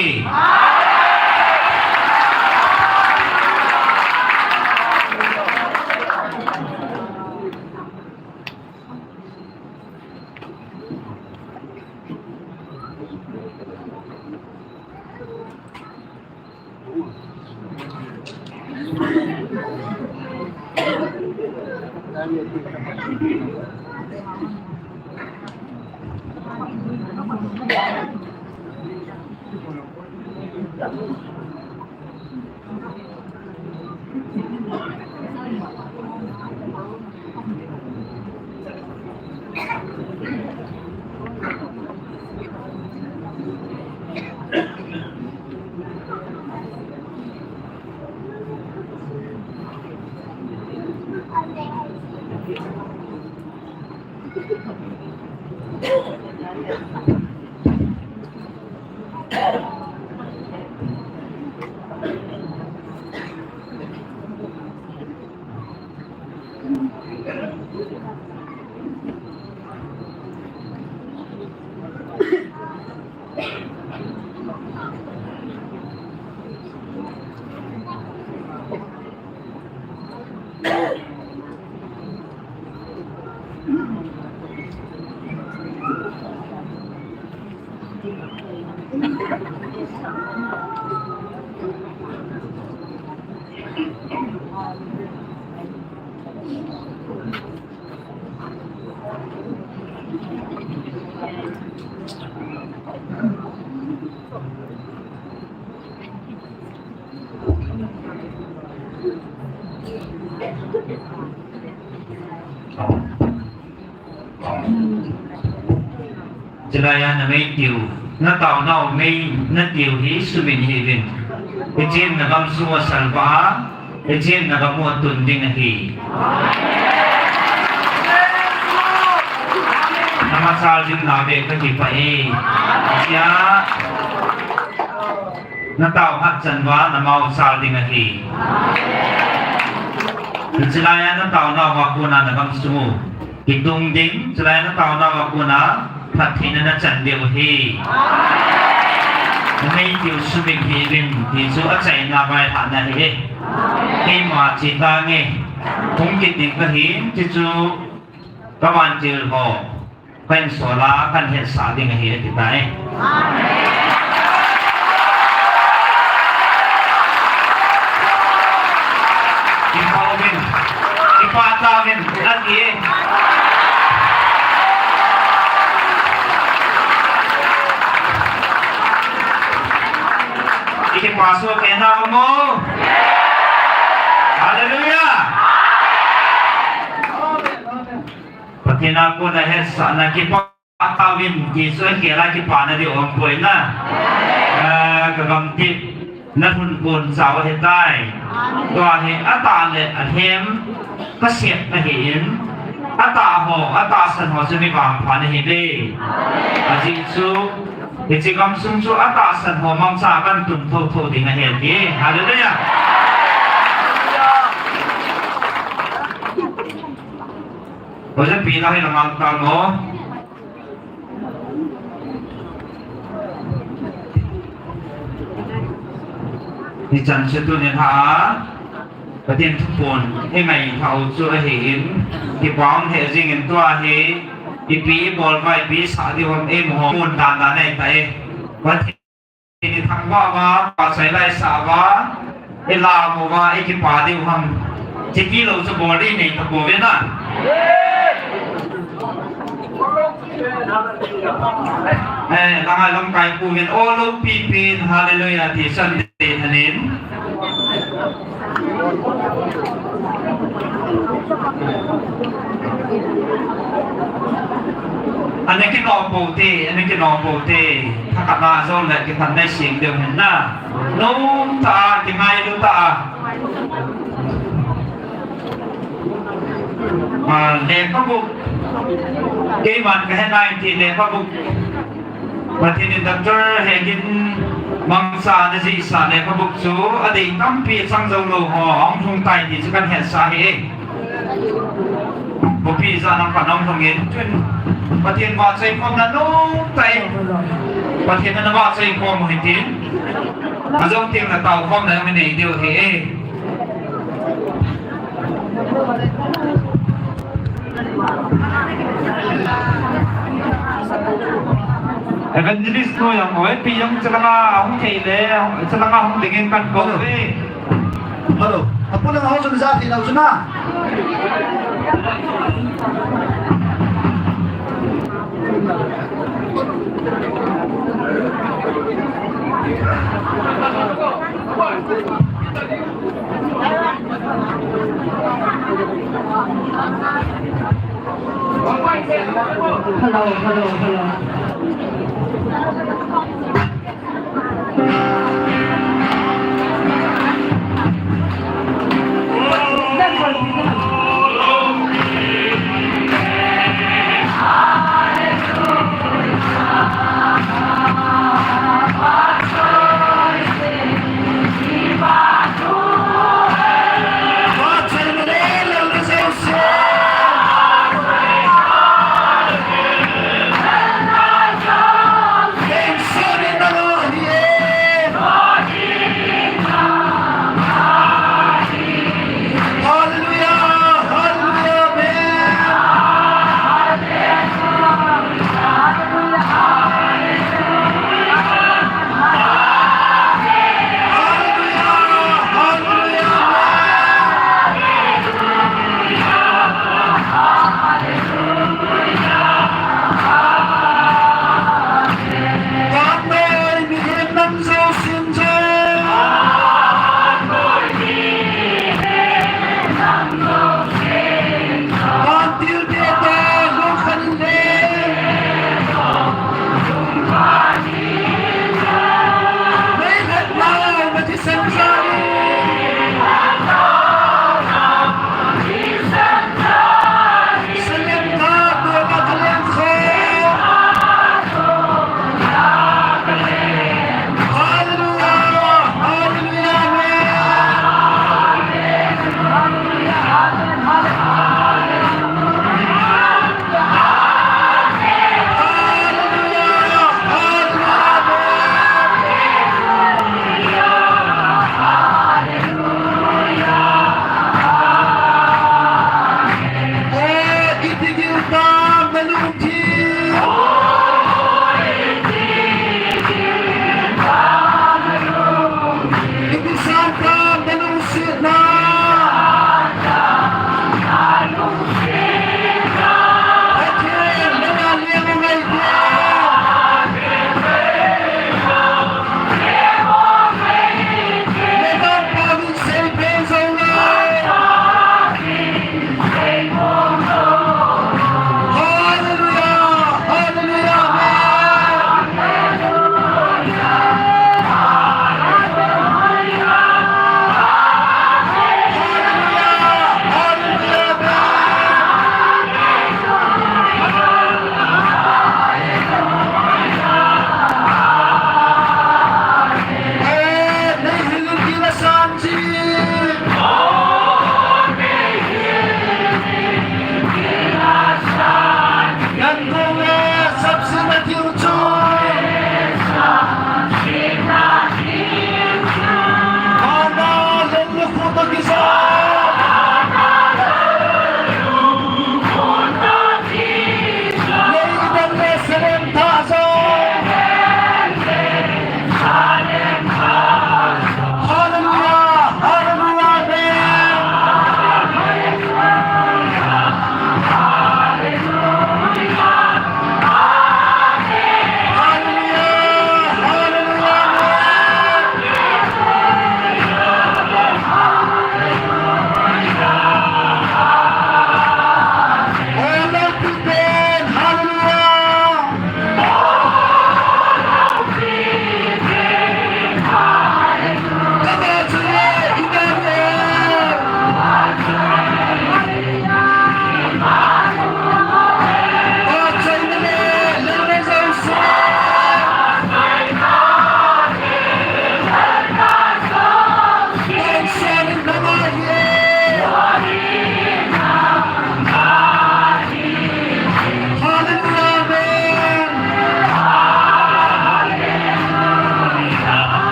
Chulaiya namei tiu, nataonau mei natiu hi sumit hih uvin. Hichun nagam sung u asalvah a, hichun nagam u atun ding ahi. Namachal jing nauve, kakipah e. Chia. Natao hat chan uva namachal ding ahi. Chulaiya nataonau a kona nagam sung u kitung ding, chulaiya nataonau a kona phattheina nachan diu ahi. Namei tiu sumit hih uvin, ti chu achaina vailhahna ahi. Keima che tange, hung kit ding kahin, ti chu kavantil ho. Kahin sol a, kahin hetsah ding ahi, ati tai. Kipah uvin, kipah tauvin, ati e. Pastor kei na mo. Hallelujah. Pathen a kona hetsahna kipa tauvin, Jesu a kela kipana di umpoi na. Ah, ka gamtip na lhun kon chau ahitai. Tua hi atah le alhem ka siat ahin, atah ho, atahsan ho chu mi vangpha na hi ve. Ajeh chu, hiche gamsung chu atahsan ho mangcha kan tun thotho ding ahi ti. Hallelujah. Hoja pi la hi la mang ta mo. Hichan chu tunin ha a, Pathen thuphon i ngaithah u chu ahin, kipa um hih jingin tua hi, ipi i bol uva, ipi i sah diu ham, eiho mun dan dan nei ta e. Pathen i thangvah uva, pasal lai sah uva, i lam uva, i kipa diu ham. Chiti lou chu bol ding nei ta pouve na. Eh, langa lamkai pu hin o lou pipi in hallelujah ti Sunday ahin. Ana kinom pou te, ana kinom pou te. Thakhat na jong le kithan nei sing deu hin na. Nom tah a, kingailu tah a. Ah, lekhabu. Keiman ka he nai ti lekhabu. Pathen in Doctor Hegin mangcha na jihsa lekhabu chu adei tampi chang jou lou ho ahung lhung tai ti chu kan hetsah ahi. Bupi ijat ham pan ahung lhung in chun Pathen vahchoi khomna nom tah in. Pathen in na vahchoi khom u hitin. Ajou teng le tao khomna jong i nei diu ahi. Evangelist nu jong, oi, pi jong chalanga hung thei le, chalanga hung dingin kan kou ve. Hello. Apu lang hao jong ja thei nau chu na. Hello, hello, hello.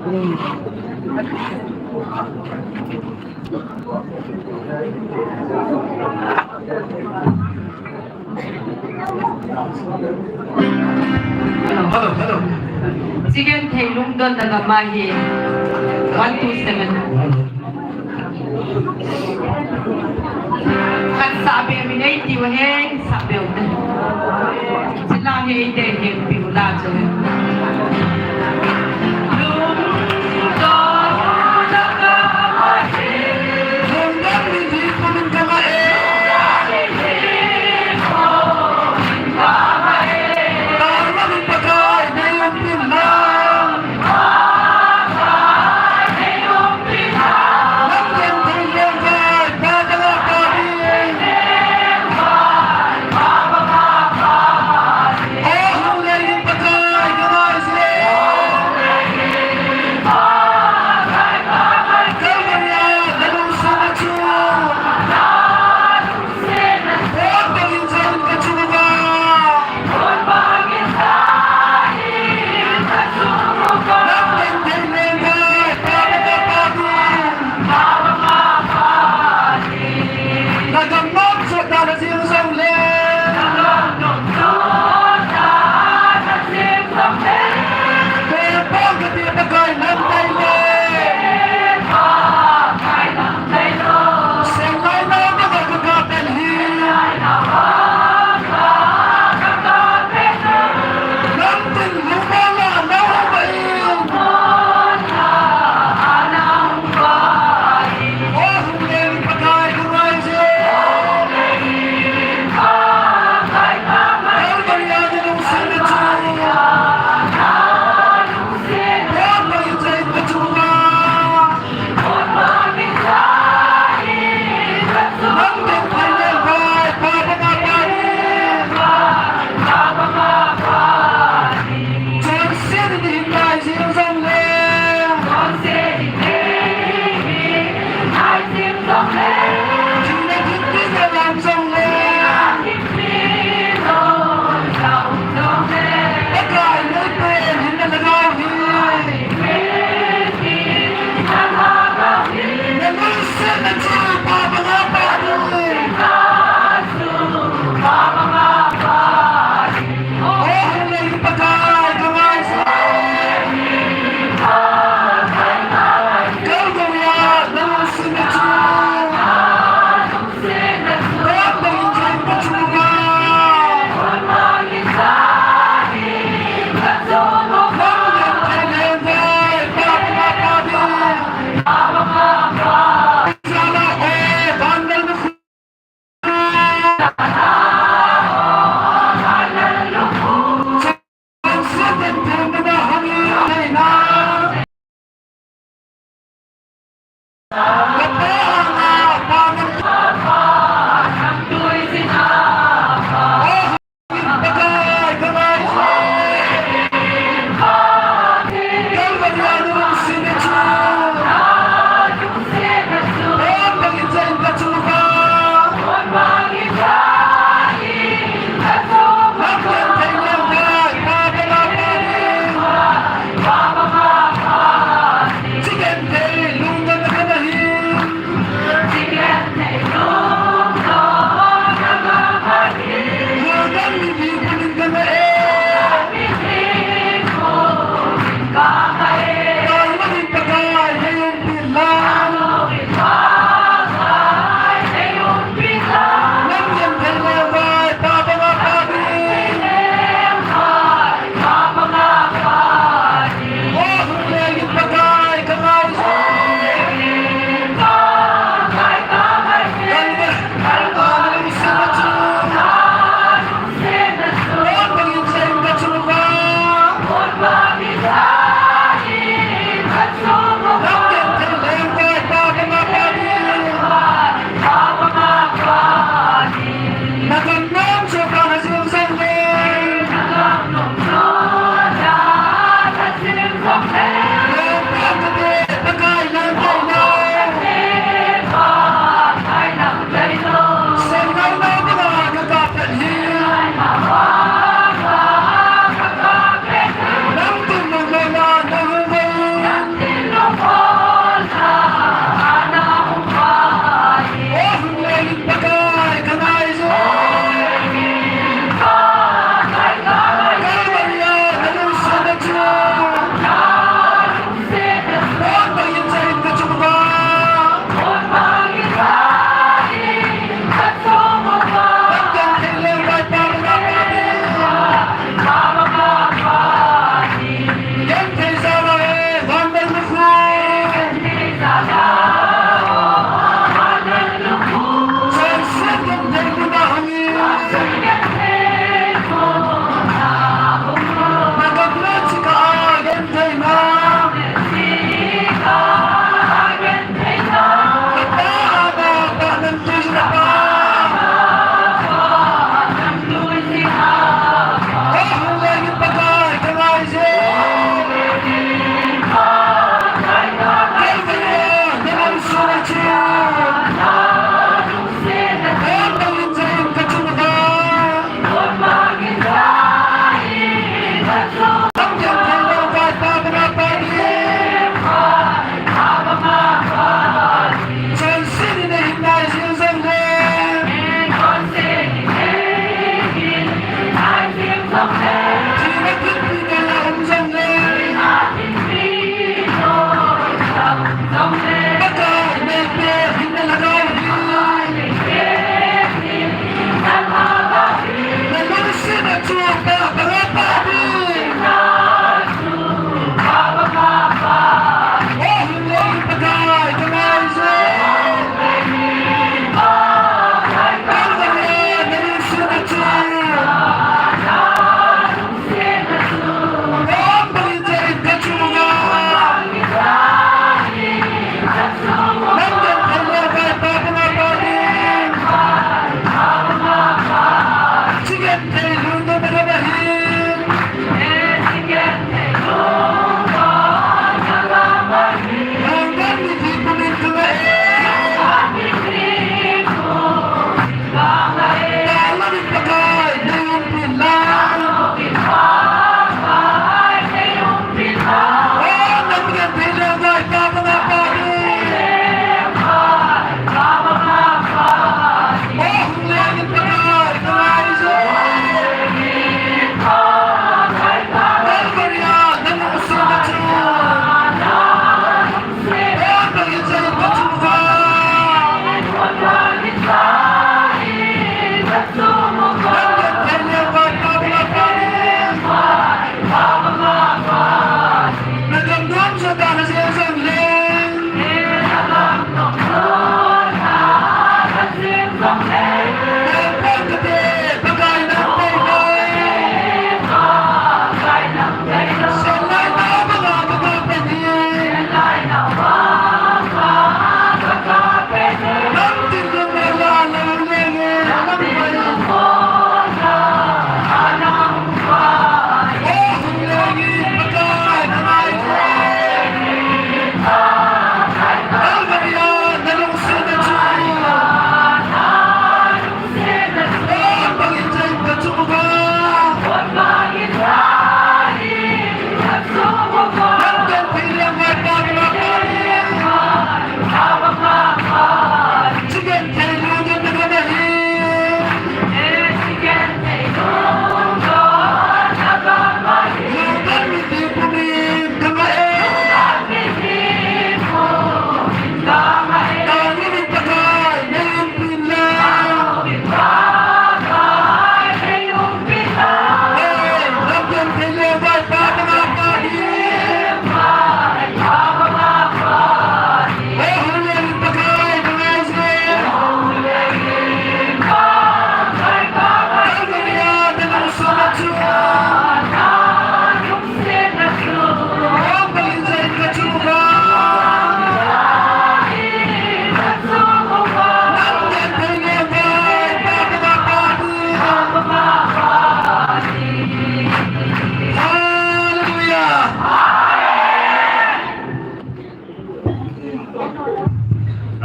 Hello, hello. Chicken thei lungdon na gam ahi. One, two, seven. Khat sa be mi nei ti wa he, sa be u te. Sila he te he pi u la chu.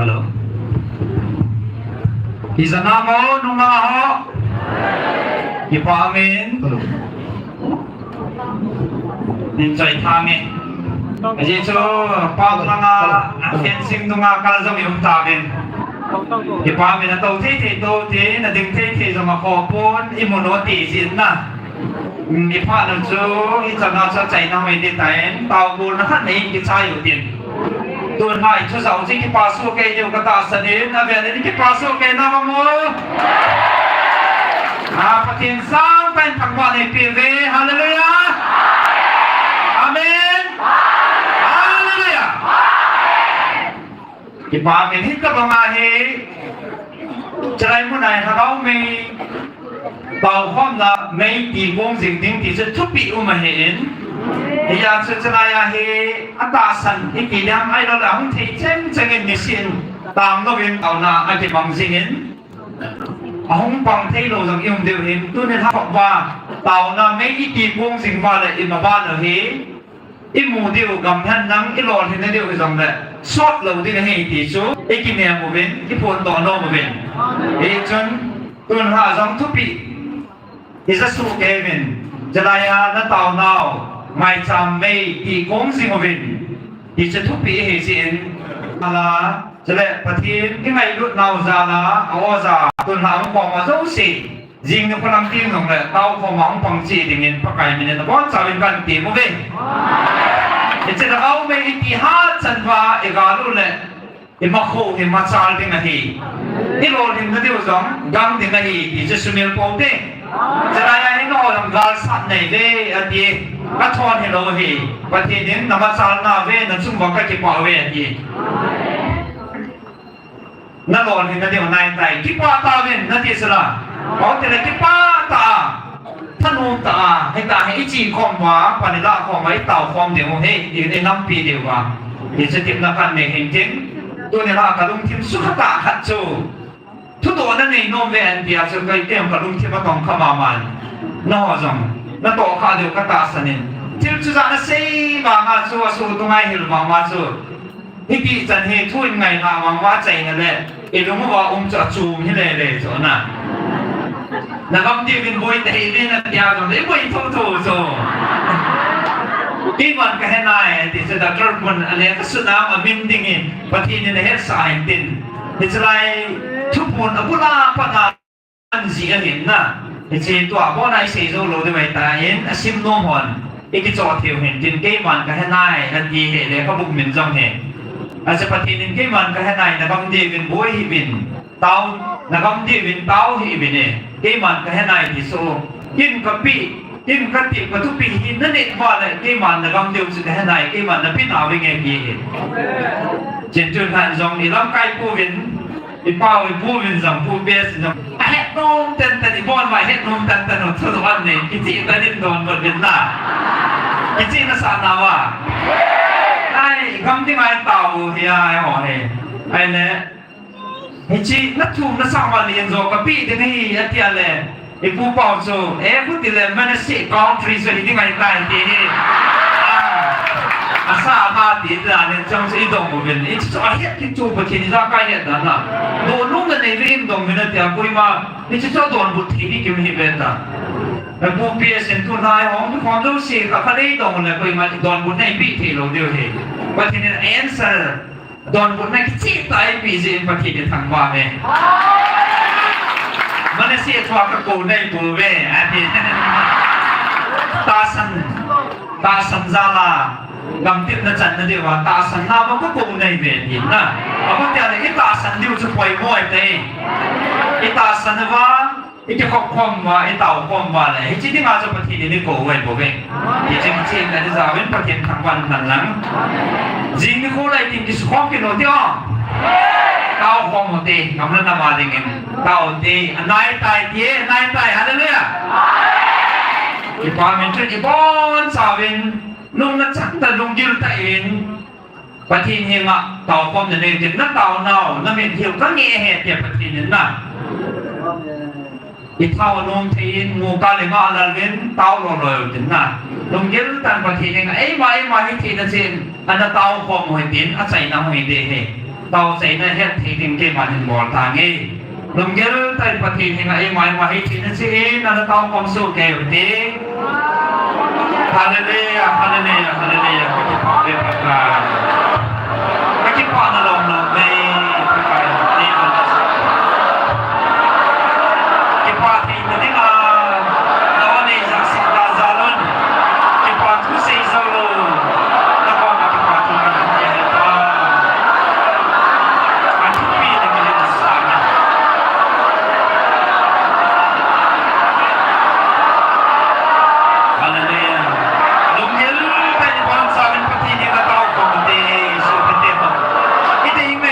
Hello. Ijat ham nungah ho? Kipa umin. Hello. Nin choi thang e. Ajeh chu pa langa, fencing dunga kal jong i um tauvin. Kipa umin, atou thei thei tou thei, nading thei thei jong akhoh pon, imu nom ti jin na. Iphat nu chu, ichan a chu achaina hoi ding tan, taobolna khat nei kichai u tin. Tun hi thu jao chu kipa soh kei diu katahsan in, avel in kipa soh kei na mo. A, Pathen sangtah in thangvah nei peh uve, hallelujah. Amen. Hallelujah. Kipa umin, hitabang a hi, chulai mun a hi Lhagao mei taokhomna mei ti kong jing ding ti chu thupeh um ahin. Hijeh chun chulai a hi atahsan iti ding ham ahilouleh ahung thei cheng cheng in nisin tanglouvin taona akibang jing in. Ahung pang theilou jong i um diu hin, tuni lha khop uva taona mei iti kong jing uva le imaban u hi. Imu diu gam hen lang ilolhin na diu hijongle, sot lou ding ahi ti chu ikinem uvin, iphondoh nom uvin. Hichun, tun lha jong thupeh ija soh kei uvin, chulai a nataonau maicham mei ti kong jing uvin, ti chu thupeh ahi jeh in, ala, chule Pathen kingailutnau jal a, a-o ja, tun lha hung kom a jouse. Jing nikho lam teng jongle, taokhom a hung pang cheh dingin, Pakai min in abonchauvin kahin tem uve. Hiche Lhagao mei iti hachan uva, igal u le, imakhoh hi machal ding ahi. Ilolhin na diu jong, gang ding ahi, ti chu sumil pou te. Chulai a hin o jong galsat nei ve, ati. Kathon hilou ahi. Pathen in namachal nauve, nachung uva kakipah uve, ati. Nalolhin na diu naitai, kipah tauvin nati sela. Bou tile kipah tah a, thanom tah a, hitia hi iche khom uva, pan ilah khom uva, itao khom diu, hi, i, inampi diu va. Hiche tepna kahin nei hin tin. Tuni lha kalungthim sukha tah khat chu. Thudoh nanei nom ve antia chu kei, kei jong kalungthim atong kha mama in. Nangho jong natoh kha diu katahsan in. Thil chu ja nasei vanga chu asuh tunga hil mama chu. Hiti chan hi thu in ngailha mama, achaina le ilung uva um chu achom hi lele chu na. Nagam diuvin boi tahih uvin atia jong iboi thotho chu. Keiman kahe nai ati chu Doctor Pun ale kasuna amin dingin Pathen in ahetsah in tin. Hichelai thuphon abul a pat a anjih ahin na. Hiche tua bona isei jou lou ding ahitan, asim nom hon ikichoh theiu hin tin, keiman kahe nai nati hih le kabuk min jong hi. Achu Pathen in keiman kahe nai, nagam diuvin boi hih uvin, tao, nagam diuvin tao hih uvin e, keiman kahe nai ti chu. Kin kapi, kin kati, kathupi hi nanit uva le keiman nagam diu chu kahe nai, keiman napi nauvinge ti hi. Chuin tulai jong ilamkai pu uvin, ipau ipu uvin jong, Pu Best in jong ahet nom tenten, ibon uva ahet nom tenten u thudoh anei, kicheh tah in donbut uvin na. Kicheh nasah nauva. Ai, gam dinga itao u hi a, eiho hi. Ahile, hiche nathum nasah uva len jo kapeh ding ahi atia le, ipu pau chu, e, khuti le Manasseh country chu hiding ahitai ti hi. Ah, asa kha ti dan in chang chu idong uvin. Hiche chu ahet kit chu Pathen ijakai het dan a. Dohnom nanei uvin dong uvin atia, koima hiche chu adonbut thei ding kium hih ve ta. Pu P S in tulai hung kikhom jouse kha khat eidong le koima donbutna eipeh thei lou diu hi. Pathen in answer, donbutna kicheh tah eipeh jeh in Pathen ithangvah uve. Manasseh thua kakou naipouve ati. Tahsan, tahsan jal a gamtepna channa diuva tahsan nauva kakou naiuve ati na. Abang tia le itahsan diu chu poimo ahi tai. Itahsan uva, ikikhop khom uva, itao khom uva le hiche dinga chu Pathen in eikou ahi bouve. Hiche, hiche kajauvin Pathen thangvah in umhen lang. Jing nikho lai tin kisukhom kit u hite o. Tao khom u hite, gam le nam a dingin. Tao u hite, anaitai ti e, anaitai, hallelujah. Kipa min chun ibonchauvin, lungna chaktah, lunggil tah in Pathen henga taokhomna nei u hite, nataonau, namitlhiu kangeh ahi tia Pathen in na. Ithao nom thei in, muka le nga lal uvin, tao loi loi u hite na. Lunggil tah in Pathen henga eima, eima hitheina cheh in ana taokhom u hitin, achaina hung hite hi. Tao chaina hetthei ding keiman hin bol tange. Lunggil tah in Pathen henga eima eima hitheina cheh in ana taokhom soh kei u hite. Hallelujah, hallelujah, hallelujah. Kakipah uve Pakai. Kakipah na lom lom uve Pakai. Kipah theina dinga nao anei jahsah jal un. Kipah thu sei jou lou. Nakoma kipah thu kahin pe ahi Pa. Athupi na kile na sanga. Hallelujah. Lunggil tah in ibonchauvin Pathen henga taokhom u hite, Jesu Christa. Ite ing me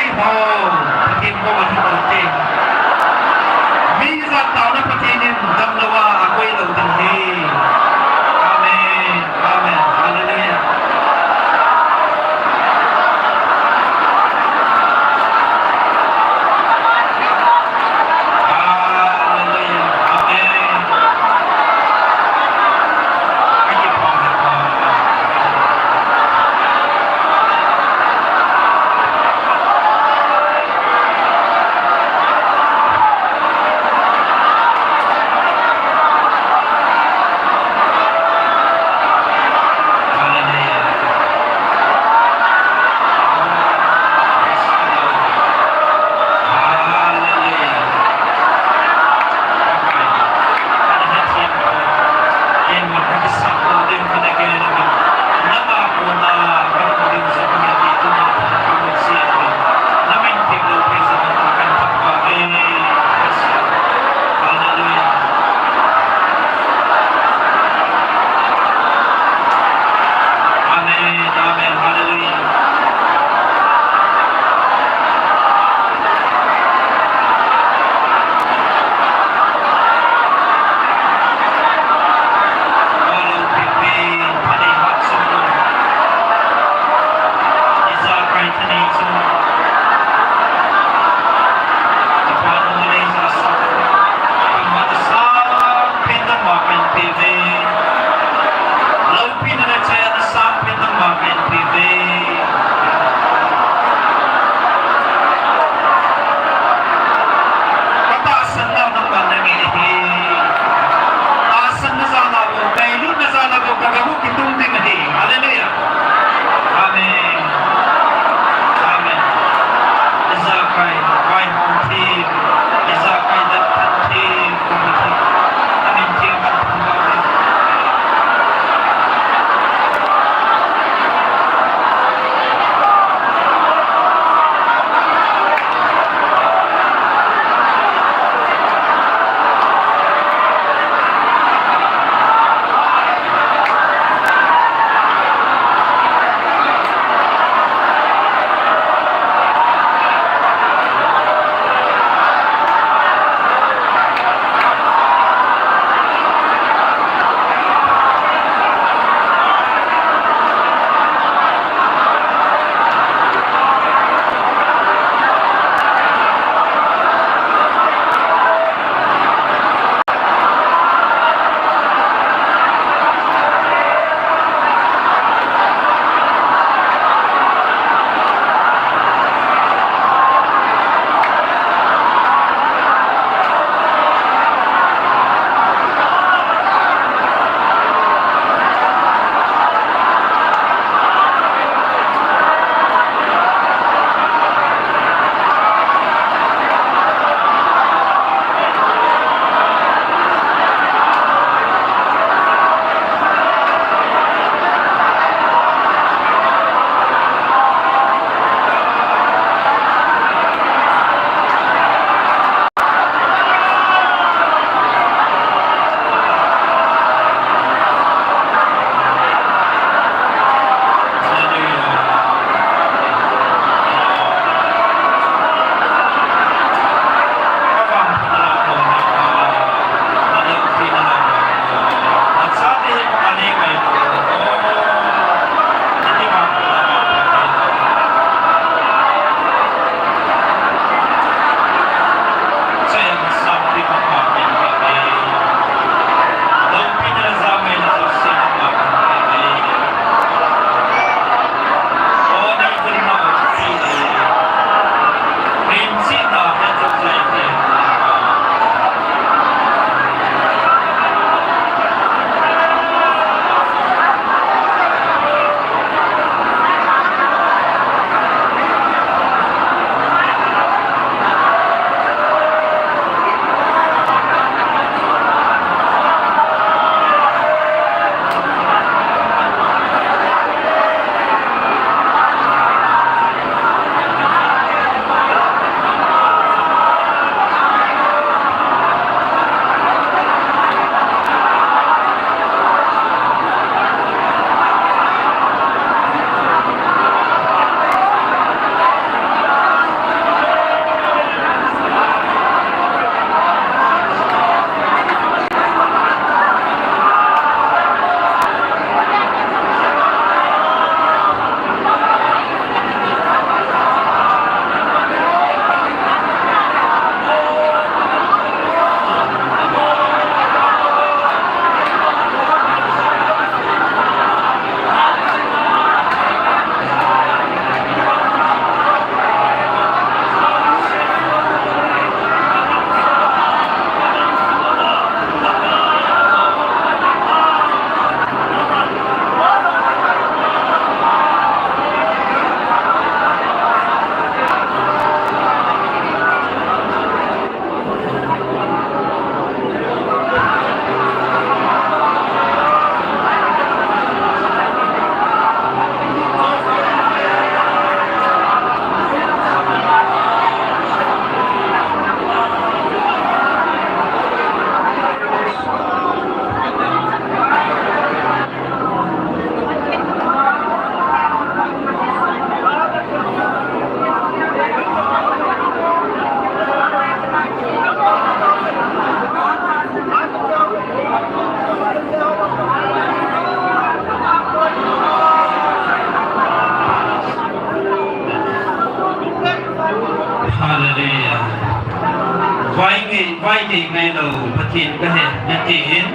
Ngai lou, Pathen ka he, na tin.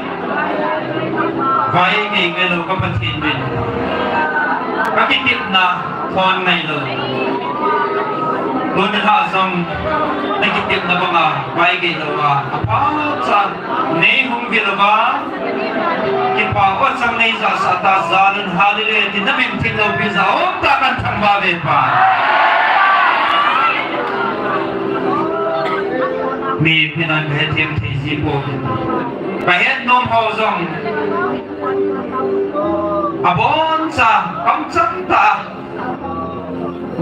Vai ngai ngai lou ka Pathen min. Ka kitepna thon ngai lou. Tuni lha jong na kitepna banga vai ngai lou a, apha cha nei hung vil uva, kipa o chang nei jahsah ta, jalun hallelujah ti na min thim lou pi ja o ta kan thangvah ve pa. Mi phi nan ka hethem thei ji pouvin. Ka het nom ho jong. Aboncha, kamchang ta.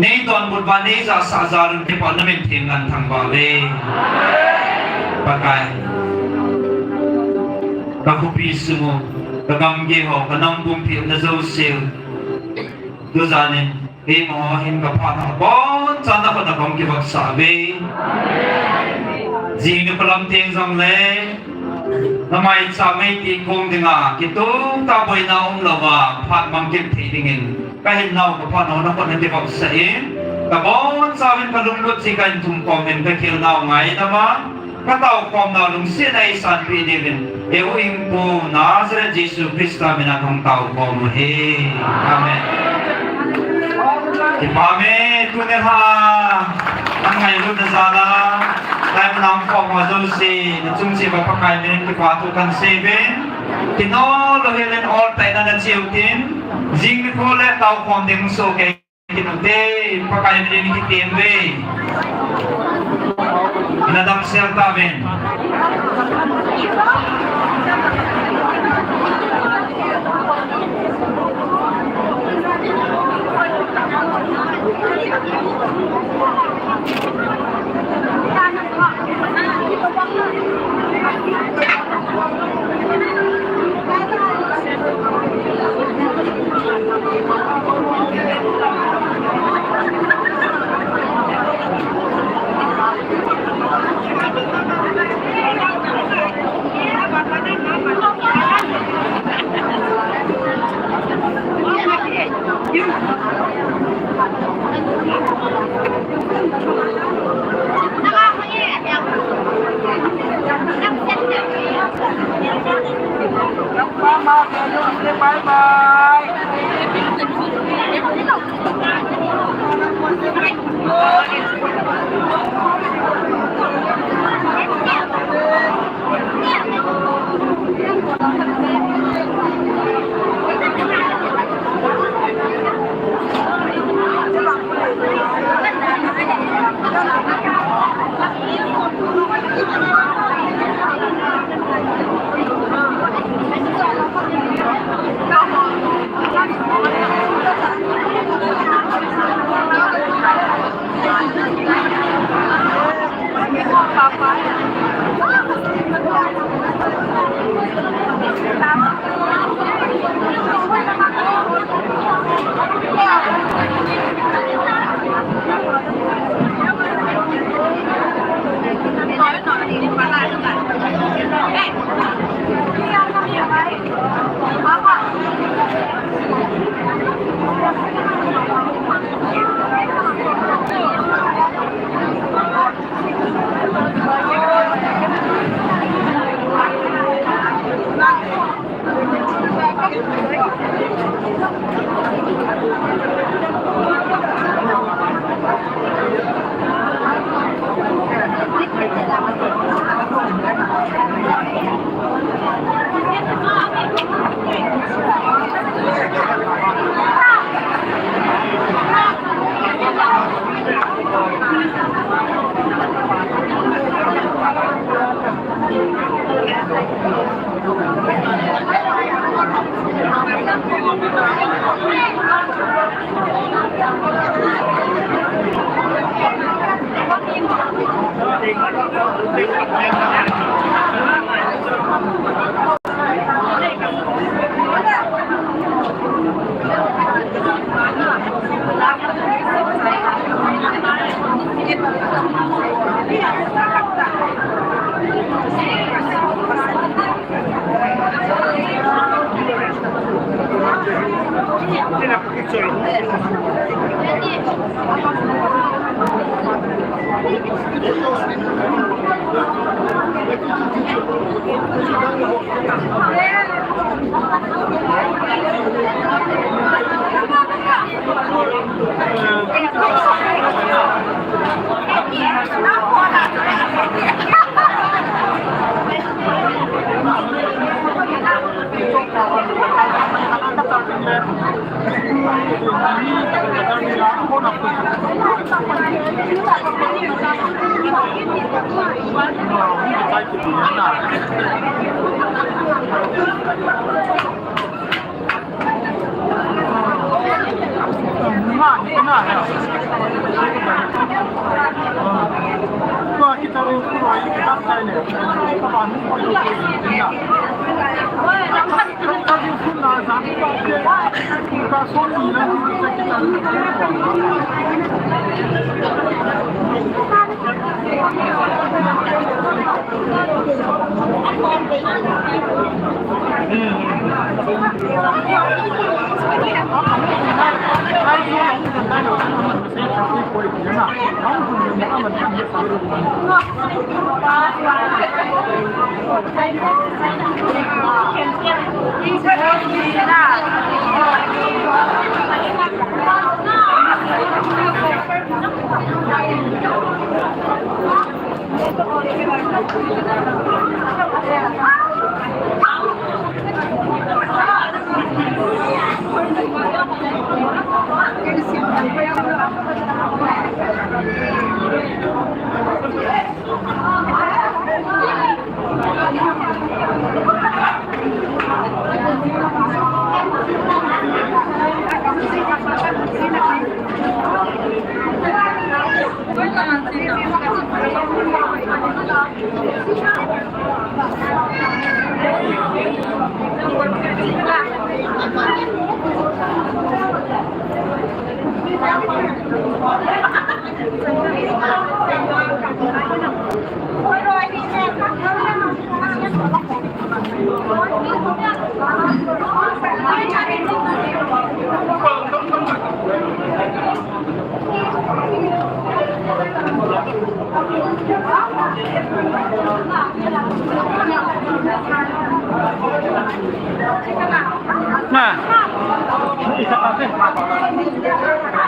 Nei donbut uva, nei jahsah jalun kipa na min thim ngen thangvah ve. Pakai. Ka khopi sung u, ka gamgi ho, ka nam pumpi na jouse u. Tujan in. Keima ho hin ka phat na aboncha na khut a kahung kivopsah uve. Jing nikho lam teng jongle, na maicham mei ti kong dinga, kitup tah boina umlouva, phat mang kit thei dingin, ka hinnau ka phat nau na khut a kivopsah in, ka bonchauvin ka lunglut chih ka hin thum khom in ka khel nau ngaidam a, ka taokhom nau lungsetna eisanpeh diuvin, eihuhhingpu Nazareth Jesu Christa mina kahung taokhom u ahi. Amen. Kipa me, tuni lha, na ngailutna jal a, lai mun a um khom ho jouse, na chung cheh uva Pakai minin kipa thu kan sei uvin, kino lou hel in oltah in na che u hitin, jing nikho le taokhom ding soh kei. Kit ute, Pakai minin kitem uve. Na damsel tauvin. Bye bye. Nah.